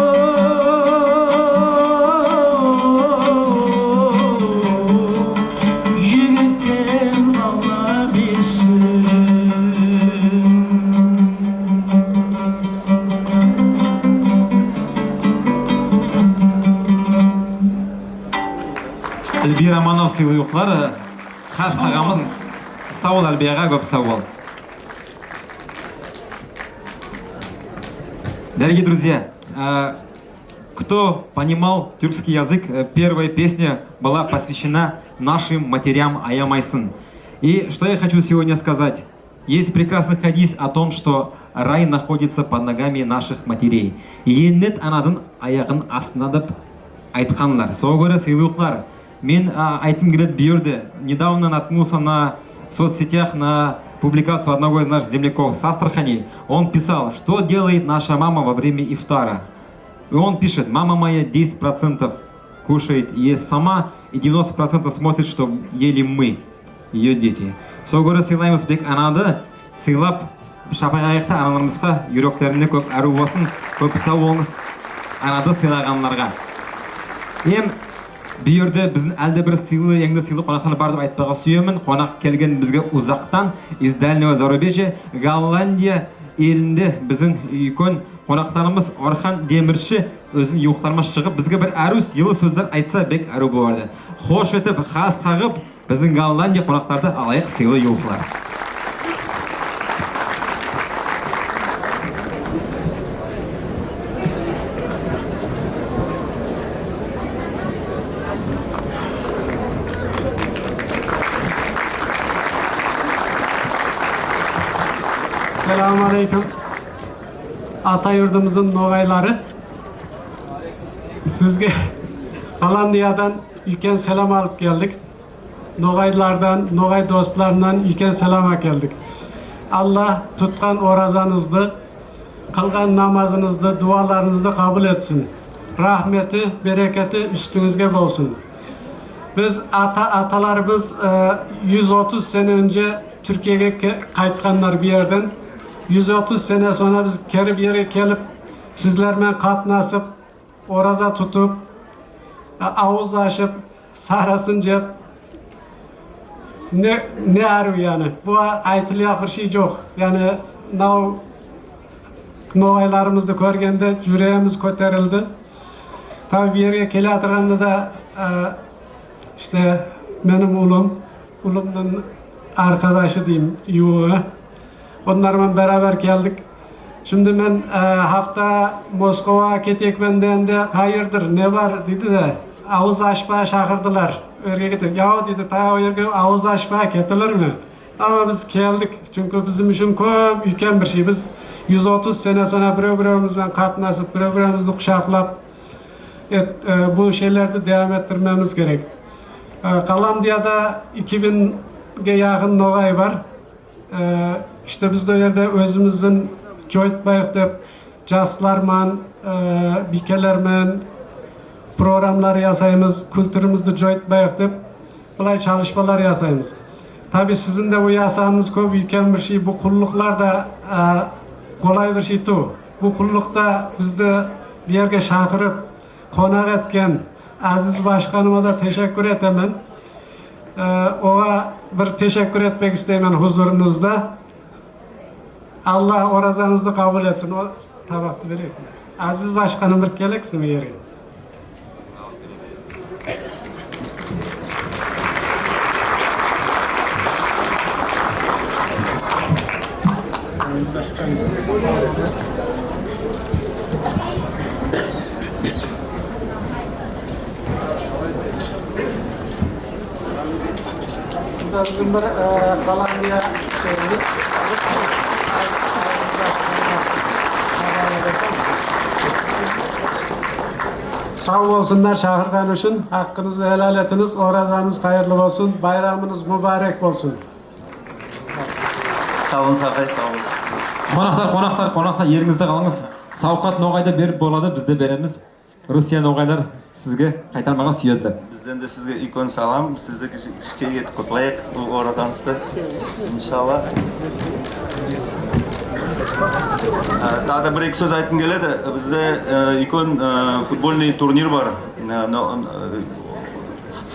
йигиттен Алла безсин. Эльбира Аманова, сыйлы ювыклар, хас агамыз. Сав бол, Эльбира ага, коьп сав бол. Дорогие друзья, Э, Кто понимал тюркский язык, э, первая песня была посвящена нашим матерям, аямайсын. И что я хочу сегодня сказать? Есть прекрасный хадис о том, что рай находится под ногами наших матерей. Еннет анадынъ аягынынъ астында деп айтканлар. Сога коьре, сыйлы ювыклар, мен, а, айткым келеди бу ерде. Недавно наткнулся на соцсетях на публикацию одного из наших земляков с Астрахани. Он писал, что делает наша мама во время ифтара. И он пишет: «Мама моя десять процентов кушает и ест сама, и девяносто процентов смотрит, что ели мы, её дети». Сога коьре сыйлаймыз бек анады, сыйлап, шапак аякта аналарымызга юреклеринде коьп аьруьв болсын, коьп сав болынъыз анады сыйлаганларга. Эм бу ерде бизим аьли де бир сыйлы, энъ де сыйлы конаклар бар деп айтпага суьемен. Конак келген бизге узактан, из дальнего зарубежья, Голландия элинде бизим уьйкен конакларымыз Орхан Демирши оьзининъ ювыкларына шыгып, бизге бир аьруьв йылы соьзлер айтса, бек аьруьв болар эди. Хош этип, хас кагып, бизим Голландия конакларды алайык, сыйлы ювыклар. Селам алейкум. Ата юрдымыздынъ ногайлары. Сизге Голландиядан уьйкен селам алып келдик. Ногайлардан, ногай досларыннан уьйкен селам аькелдик. Алла туткан оразанъызды, кылган намазынъызды, дуваларынъызды кабыл этсин. Рахмети, берекети уьстинъизге болсын. Биз ата, аталарымыз, э, юз отыз сене оьнше Туьркиеге ке-, кайтканлар бу ерден. Юз отыз сене сонъра биз кери бери келип, сизлер мен катнасып, ораза тутып, а-, авыз ашып, сарысын жеп, не, не аьруьв яни. Бу айтылаяк бир шей йок. Яни, мынав ногайларымызды коьргенде юрегимиз коьтерилди. Таби бу ерге келеятырганда да, э, иште меним улым, улымнынъ аркадашы дейим, ювыгы. Онлар ман берабер келдик. Шимди мен, э, хафта Москвага кетеекпен дегенде, «Кайырдыр, не бар?» дейди де, «Авыз ашпага шакырдылар. Оьрге кетеек». «Яв, — дейди, — тагы оьрге авыз ашпага кетилирме?» Ама биз келдик, чуьнки бизим уьшин коьп уьйкен бир шей. Биз юз отыз сене сонъра бирев-биревимиз бен катнасып, бирев-биревимизди кушаклап, эт-, э, бу шейлерди девам эттирмемиз керек. Э, Голландияда эки минъге якын ногай бар. Э, иште биз де о ерде оьзимиздинъ йойтпайык деп, яслар ман, э, бийкелер мен программалар ясаймыз, культурамызды йойтпайык деп, булай чалыспалар ясаймыз. Таби сизинъ де бу ясаганынъыз коьп уьйкен бир шей, бу куллыклар да, э, колай бир шей тувыл. Бу куллыкта бизди бу ерге шакырып, конак эткен аьзиз башканыма да тешеккуьр этемен. Э, ога бир тешеккуьр этпек истеймен хузурынъызда. Алла оразанъызды кабыл этсин. О табакты бересинъ. Аьзиз башканым, бир келексинъме ерге? Бизим бир, э, Голландия шейимиз. Сав болсынлар шакырганы уьшин. Акынъызды хелал этинъиз. Оразанъыз кайырлы болсын. Байрамынъыз мубарек болсын. Сав болынъыз, агай, сав болынъыз. Конаклар, конаклар, конаклар, еринъизде калынъыз. Савкат ногайда берип болады, биз де беремиз. Русия ногайлар сизге кайтармага суьедилер. Бизден де сизге уьйкен салам. Сизди киш-, кишкей этип кутлайык бу оразанъызды. Иншалла. Э, тагы да бир-эки соьз айткым келеди. Бизде, э, уьйкен, э, футбольный турнир бар. Э, но, э,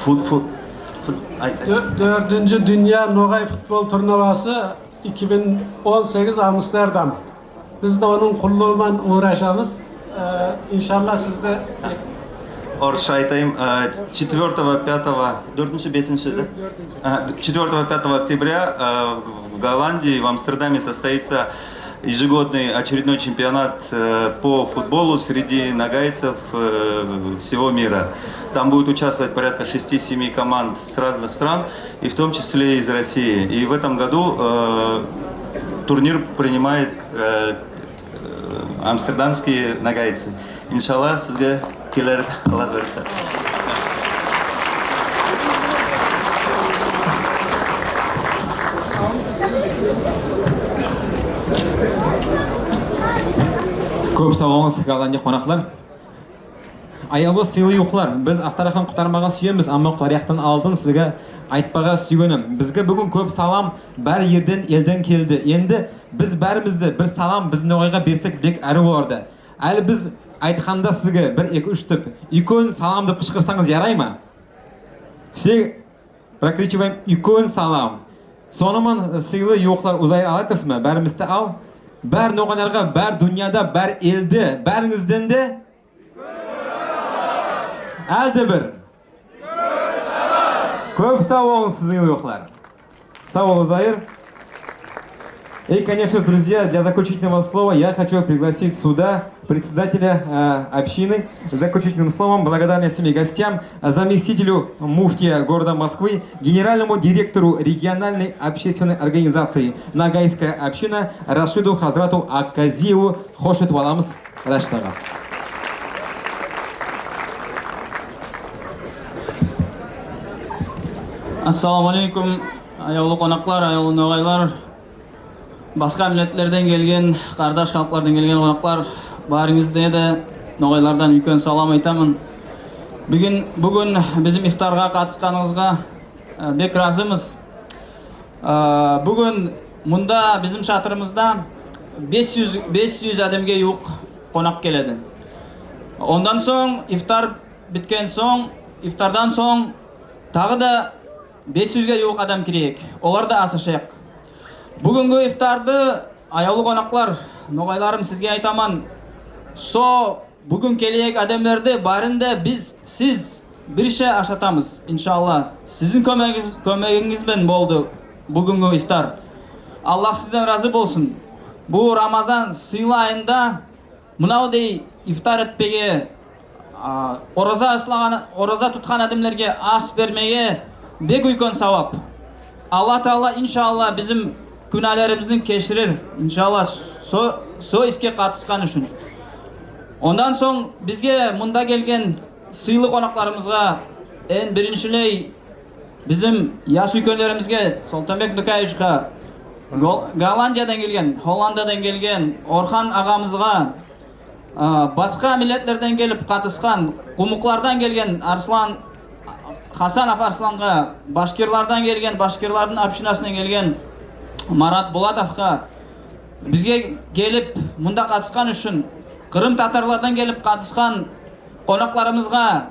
фут-, фут-, фут-, ай, ай. Доь-, доьртинши дуныя ногай футбол турниры эки минъ он сегиз, Амстердам. Биз де онынъ куллыгы ман уврашамыз. Э, иншалла, сиз де... Орысша айтайым, э, четвёртого, пятого, доьртинши, бесинши, да? Доьртинши. А, четвёртого, пятого октября, э, в Голландии, в Амстердаме состоится Ежегодный очередной чемпионат э, по футболу среди ногайцев э, всего мира. Там будет участвовать порядка шести-семи команд с разных стран, и в том числе из России. И в этом году э, турнир принимает э, э, амстердамские ногайцы. Иншалла, сизге келер, Алла буйырса. Коьп сав болынъыз, голландия конаклар. Аявлы сыйлы ювыклар, биз Астархан кутармага суьемиз, амма кутараяктан алдын сизге айтпага суьйгеним. Бизге буьгуьн коьп салам, баьри ерден, элден келди. Энди биз баьримиз де бир салам биз ногайга берсек, бек аьруьв болар эди. Аьли биз айтканда сизге бир, эки, уьш деп уьйкен салам деп кышкырсанъыз, ярай ма? Все прокричиваем: уьйкен салам. Соны ман, сыйлы ювыклар, Узайыр, алай турсынъма? Баьримиз де ал. Баьри ногайларга, баьри дуныяда, баьри элде, баьринъизден де аьли де бир. Коьп сав болынъыз, сыйлы ювыклар. Сав бол, Узайыр. И, конечно же, друзья, для заключительного слова я хочу пригласить сюда председателя э, общины. С заключительным словом благодарности гостям, заместителю муфтия города Москвы, генеральному директору региональной общественной организации «Ногайская община» Рашиду Хазрату Акказиеву. Хош этип аламыз, Рашид ага. Ассаламу алейкум, аявлы конаклар, аявлы ногайлар, баска миллетлерден келген, кардаш халклардан келген конаклар, баьринъизге де ногайлардан уьйкен салам айтаман. Буьгуьн, буьгуьн бизим ифтарга катысканынъызга э, бек разымыз. Э, буьгуьн мунда бизим шатырымызда бес юз, бес юз аьдемге ювык конак келеди. Оннан сонъ, ифтар биткен сонъ, ифтардан сонъ тагы да бес юзге ювык аьдем киреек. Олар да асашаяк. Буьгуьнги ифтарды, аявлы конаклар, ногайларым, сизге айтаман, со буьгуьн келеек аьдемлерди баьрин де биз, сиз бирше ашатамыз, иншалла. Сиздинъ коьмегинъиз, коьмегинъиз бен болды буьгуьнги ифтар. Аллах сизден разы болсын. Бу Рамазан сыйлы айында мунавдай ифтар этпеге, а, ораза услаган, ораза туткан аьдемлерге ас бермеге бек уьйкен савап. Алла Таала, иншалла, бизим куьнаьлеримизди кеширер, иншалла, со, со иске катыскан уьшин. Оннан сонъ бизге мунда келген сыйлы конакларымызга, энъ бириншилей бизим ясуьйкенлеримизге, Солтанбек Нукаевичке, Гол-, Голландиядан келген, Голландиядан келген Орхан агамызга, а, баска миллетлерден келип катыскан, кумыклардан келген Арслан, Хасанов Арсланга, башкирлардан келген, башкирлардынъ общинасыннан келген Марат Булатовка, бизге келип мунда катыскан уьшин, кырым татарлардан келип катыскан конакларымызга,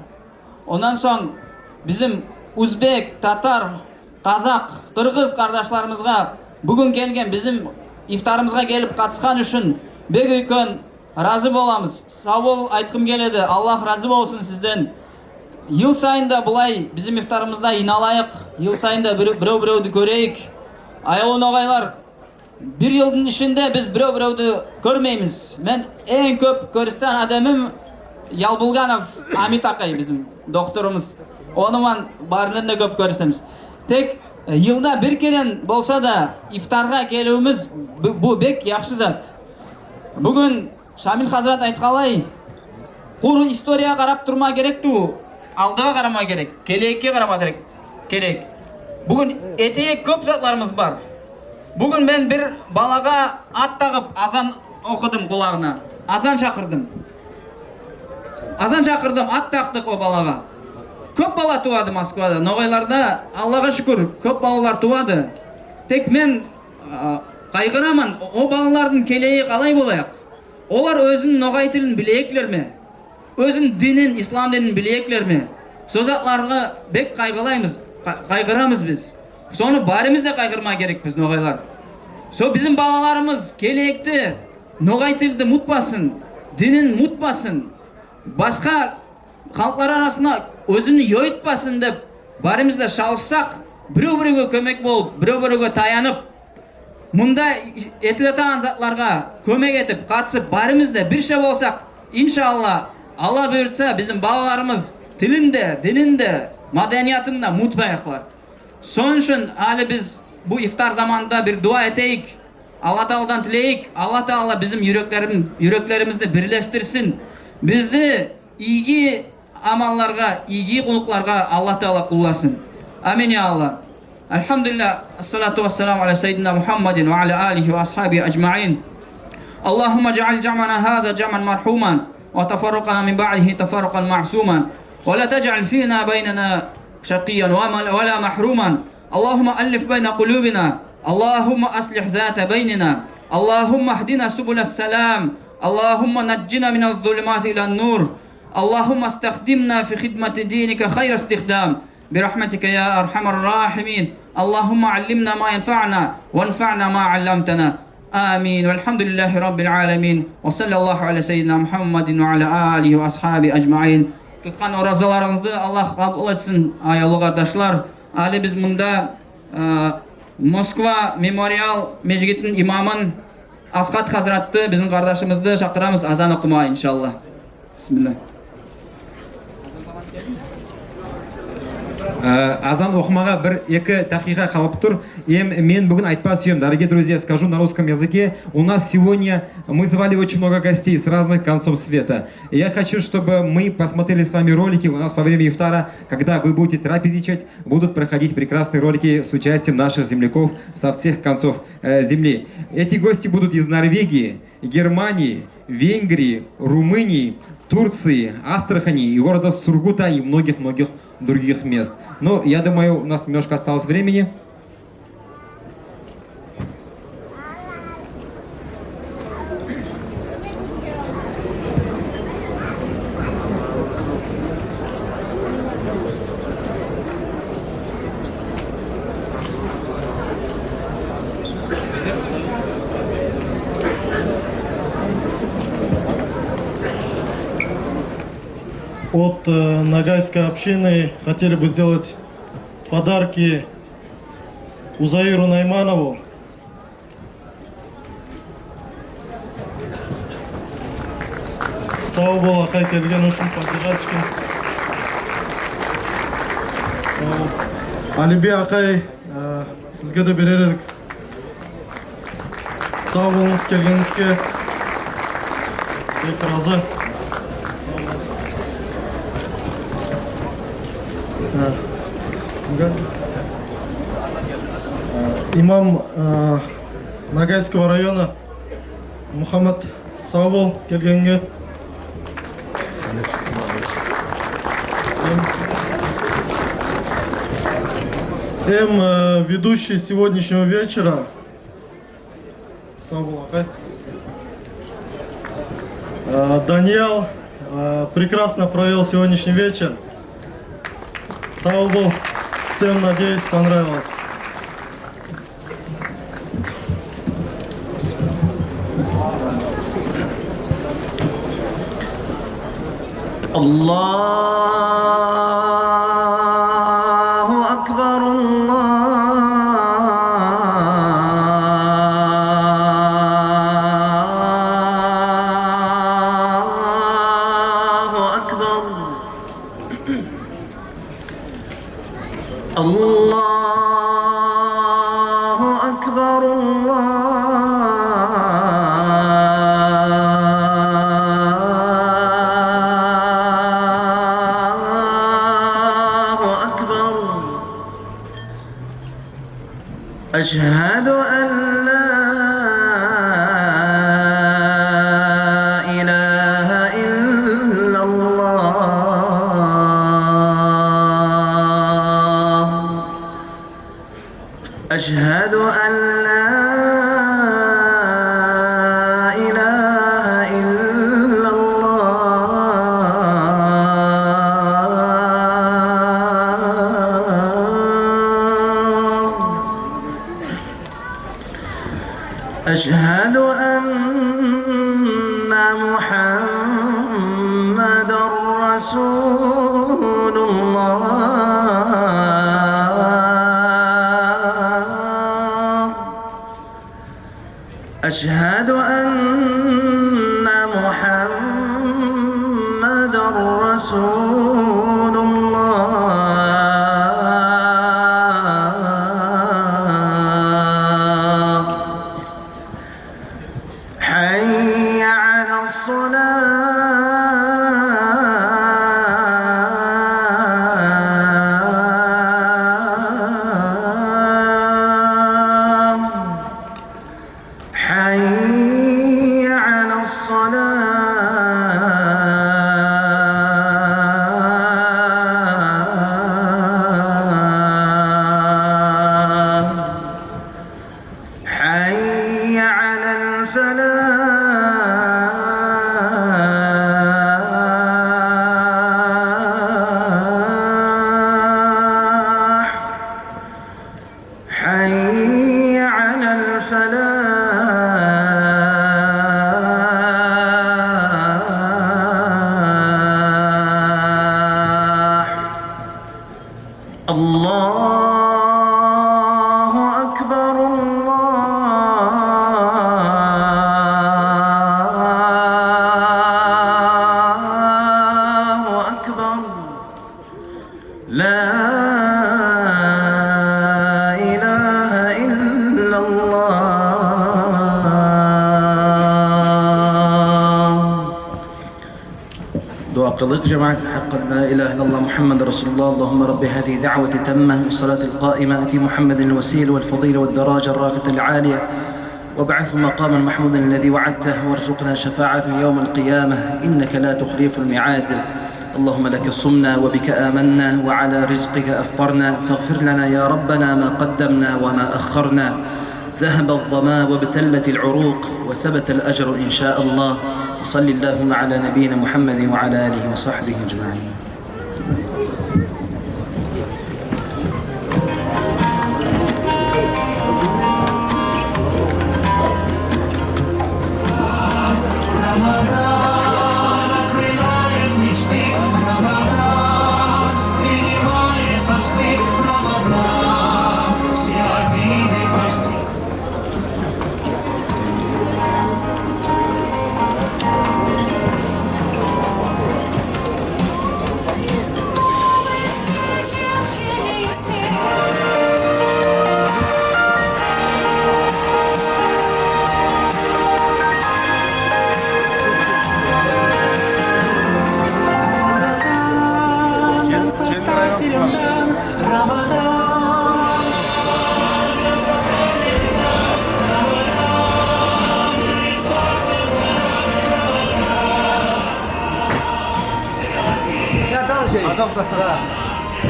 оннан сонъ бизим узбек, татар, казак, кыргыз кардашларымызга, буьгуьн келген бизим ифтарымызга келип катыскан уьшин бек уьйкен разы боламыз. Сав бол айткым келеди. Аллах разы болсын сизден. Йыл сайын да булай бизим ифтарымызда йыйналайык. Йыл сайын да бир-, бирев-биревди коьрейик. Аявлы ногайлар, бир йылдынъ ишинде биз бирев-биревди коьрмеймиз. Мен энъ коьп коьристан аьдемим Ялбулганов Амит акай, бизим докторымыз. Оны ман баьриннен де коьп коьрисемиз. Тек э, йылда бир керен болса да ифтарга келуьвимиз бу, бу бек яхшы зат. Буьгуьн Шамиль хазрат айтканлай, куры историяга карап турма керек тувыл, алдыга карама керек, келеекке карама керек, керек. Буьгуьн этеек коьп затларымыз бар. Буьгуьн мен бир балага ат тагып азан окыдым кулагына. Азан шакырдым. Азан шакырдым, ат тактык о балага. Коьп бала тувады Москвада, ногайларда, Аллага шуькир, коьп балалар тувады. Тек мен а, кайгыраман, о балалардынъ келееги калай болаяк? Олар оьзининъ ногай тилин билееклер ме? Оьзининъ динин, ислам динин билееклер ме? Со затларга бек кайгылаймыз, ка-, кайгырамыз биз. Соны баьримиз де кайгырма керекпиз, ногайлар. Со бизим балаларымыз келеекте ногай тилди мутпасын, динин мутпасын, баска халклар арасына оьзин йойытпасын деп, баьримиз де шалыссак, бирев-биревге коьмек болып, бирев-биревге таянып, мунда этилетаган затларга коьмек этип, катысып, баьримиз де бирше болсак, иншалла, Алла буйыртса, бизим балаларымыз тилин де, динин де, маданиятын да мутпаяклар. Сонынъ уьшин аьли биз бу ифтар заманында бир дуа этейик. Алла Тааладан тилейик. Алла Таала бизим юреклерим-, юреклеримизди бирлестирсин. Бизди ийги амалларга, ийги куллыкларга Алла Таала кулласын. Амин, я Алла. الحمد لله، الصلاة والسلام على سيدنا محمد وعلى آله وأصحابه أجمعين. اللهم اجعل جمعنا هذا جمعا مرحوما، وتفرقنا من بعده تفرقا معصوما، ولا تجعل فينا بيننا شقيا ولا محروما. اللهم ألف بين قلوبنا. اللهم أصلح ذات بيننا. اللهم اهدنا سبل السلام. اللهم نجنا من الظلمات إلى النور. اللهم استخدمنا في خدمة دينك خير استخدام. برحمتك يا أرحم الراحمين. اللهم علمنا ما ينفعنا وانفعنا ما علمتنا. آمين. والحمد لله رب العالمين. وصلى الله على سيدنا محمد وعلى آله وأصحابه أجمعين. Туткан оразаларынъызды Алла кабыл этсин, аявлы кардашлар. Аьли биз мунда, аь, Москва мемориал межигитининъ имамын Асхат хазратты, бизим кардашымызды шакырамыз азан окымага, иншалла. Бисмилла. Аь, азан окымага бир-эки такыйка калып тур. Эм мен буьгуьн айтпага суьемен, дорогие друзья, скажу на русском языке. У нас сегодня, мы звали очень много гостей с разных концов света. И я хочу, чтобы мы посмотрели с вами ролики у нас во время ифтара, когда вы будете трапезничать, будут проходить прекрасные ролики с участием наших земляков со всех концов, э, земли. Эти гости будут из Норвегии, Германии, Венгрии, Румынии, Турции, Астрахани и города Сургута и многих-многих других мест. Ну, я думаю, у нас немножко осталось времени. От, э, ногайской общины хотели бы сделать подарки Узаиру Найманову. Сав бол, акай, келгенинъ уьшин, поддержать эткен. Сав бол. Алибий акай, аь, сизге де берер эдик. Сав болынъыз келгенинъизге. Бек разы. Аь, аь, имам, аь, Ногайского района Мухаммад, сав бол келгенинъе. Эм, э, ведущий сегодняшнего вечера. Сав бол, акай. Э, Даниял, э, прекрасно провёл сегодняшний вечер. Сав бол. Всем, надеюсь, понравилось. الله أكبر، الله أكبر. الله أكبر، الله أكبر. أشهد أن لا إله إلا الله. أشهد أن لا إله إلا الله. أشهد أن محمدا رسول الله. رسول الله. حي على الصلاة. حي على الصلاة. حي على الفلاح. حي على الفلاح. الله أكبر، الله أكبر. لا إله إلا الله. Дуа кылык, жамаат, حقا لا إله إلا الله محمد رسول الله. اللهم رب هذه الدعوة التامة والصلاة القائمة، آت محمدا الوسيلة والفضيلة والدرجة الرفيعة العالية، وابعثه مقاما محمودا الذي وعدته، وارزقنا شفاعته يوم القيامة، إنك لا تخلف الميعاد. اللهم لك صمنا وبك آمنا وعلى رزقك أفطرنا، فاغفر لنا يا ربنا ما قدمنا وما أخرنا. ذهب الظمأ وابتلت العروق وثبت الأجر إن شاء الله. وصل اللهم على نبينا محمد وعلى آله وصحبه أجمعين.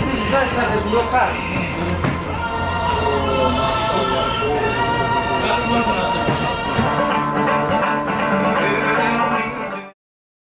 Ты же знаешь, я без носа.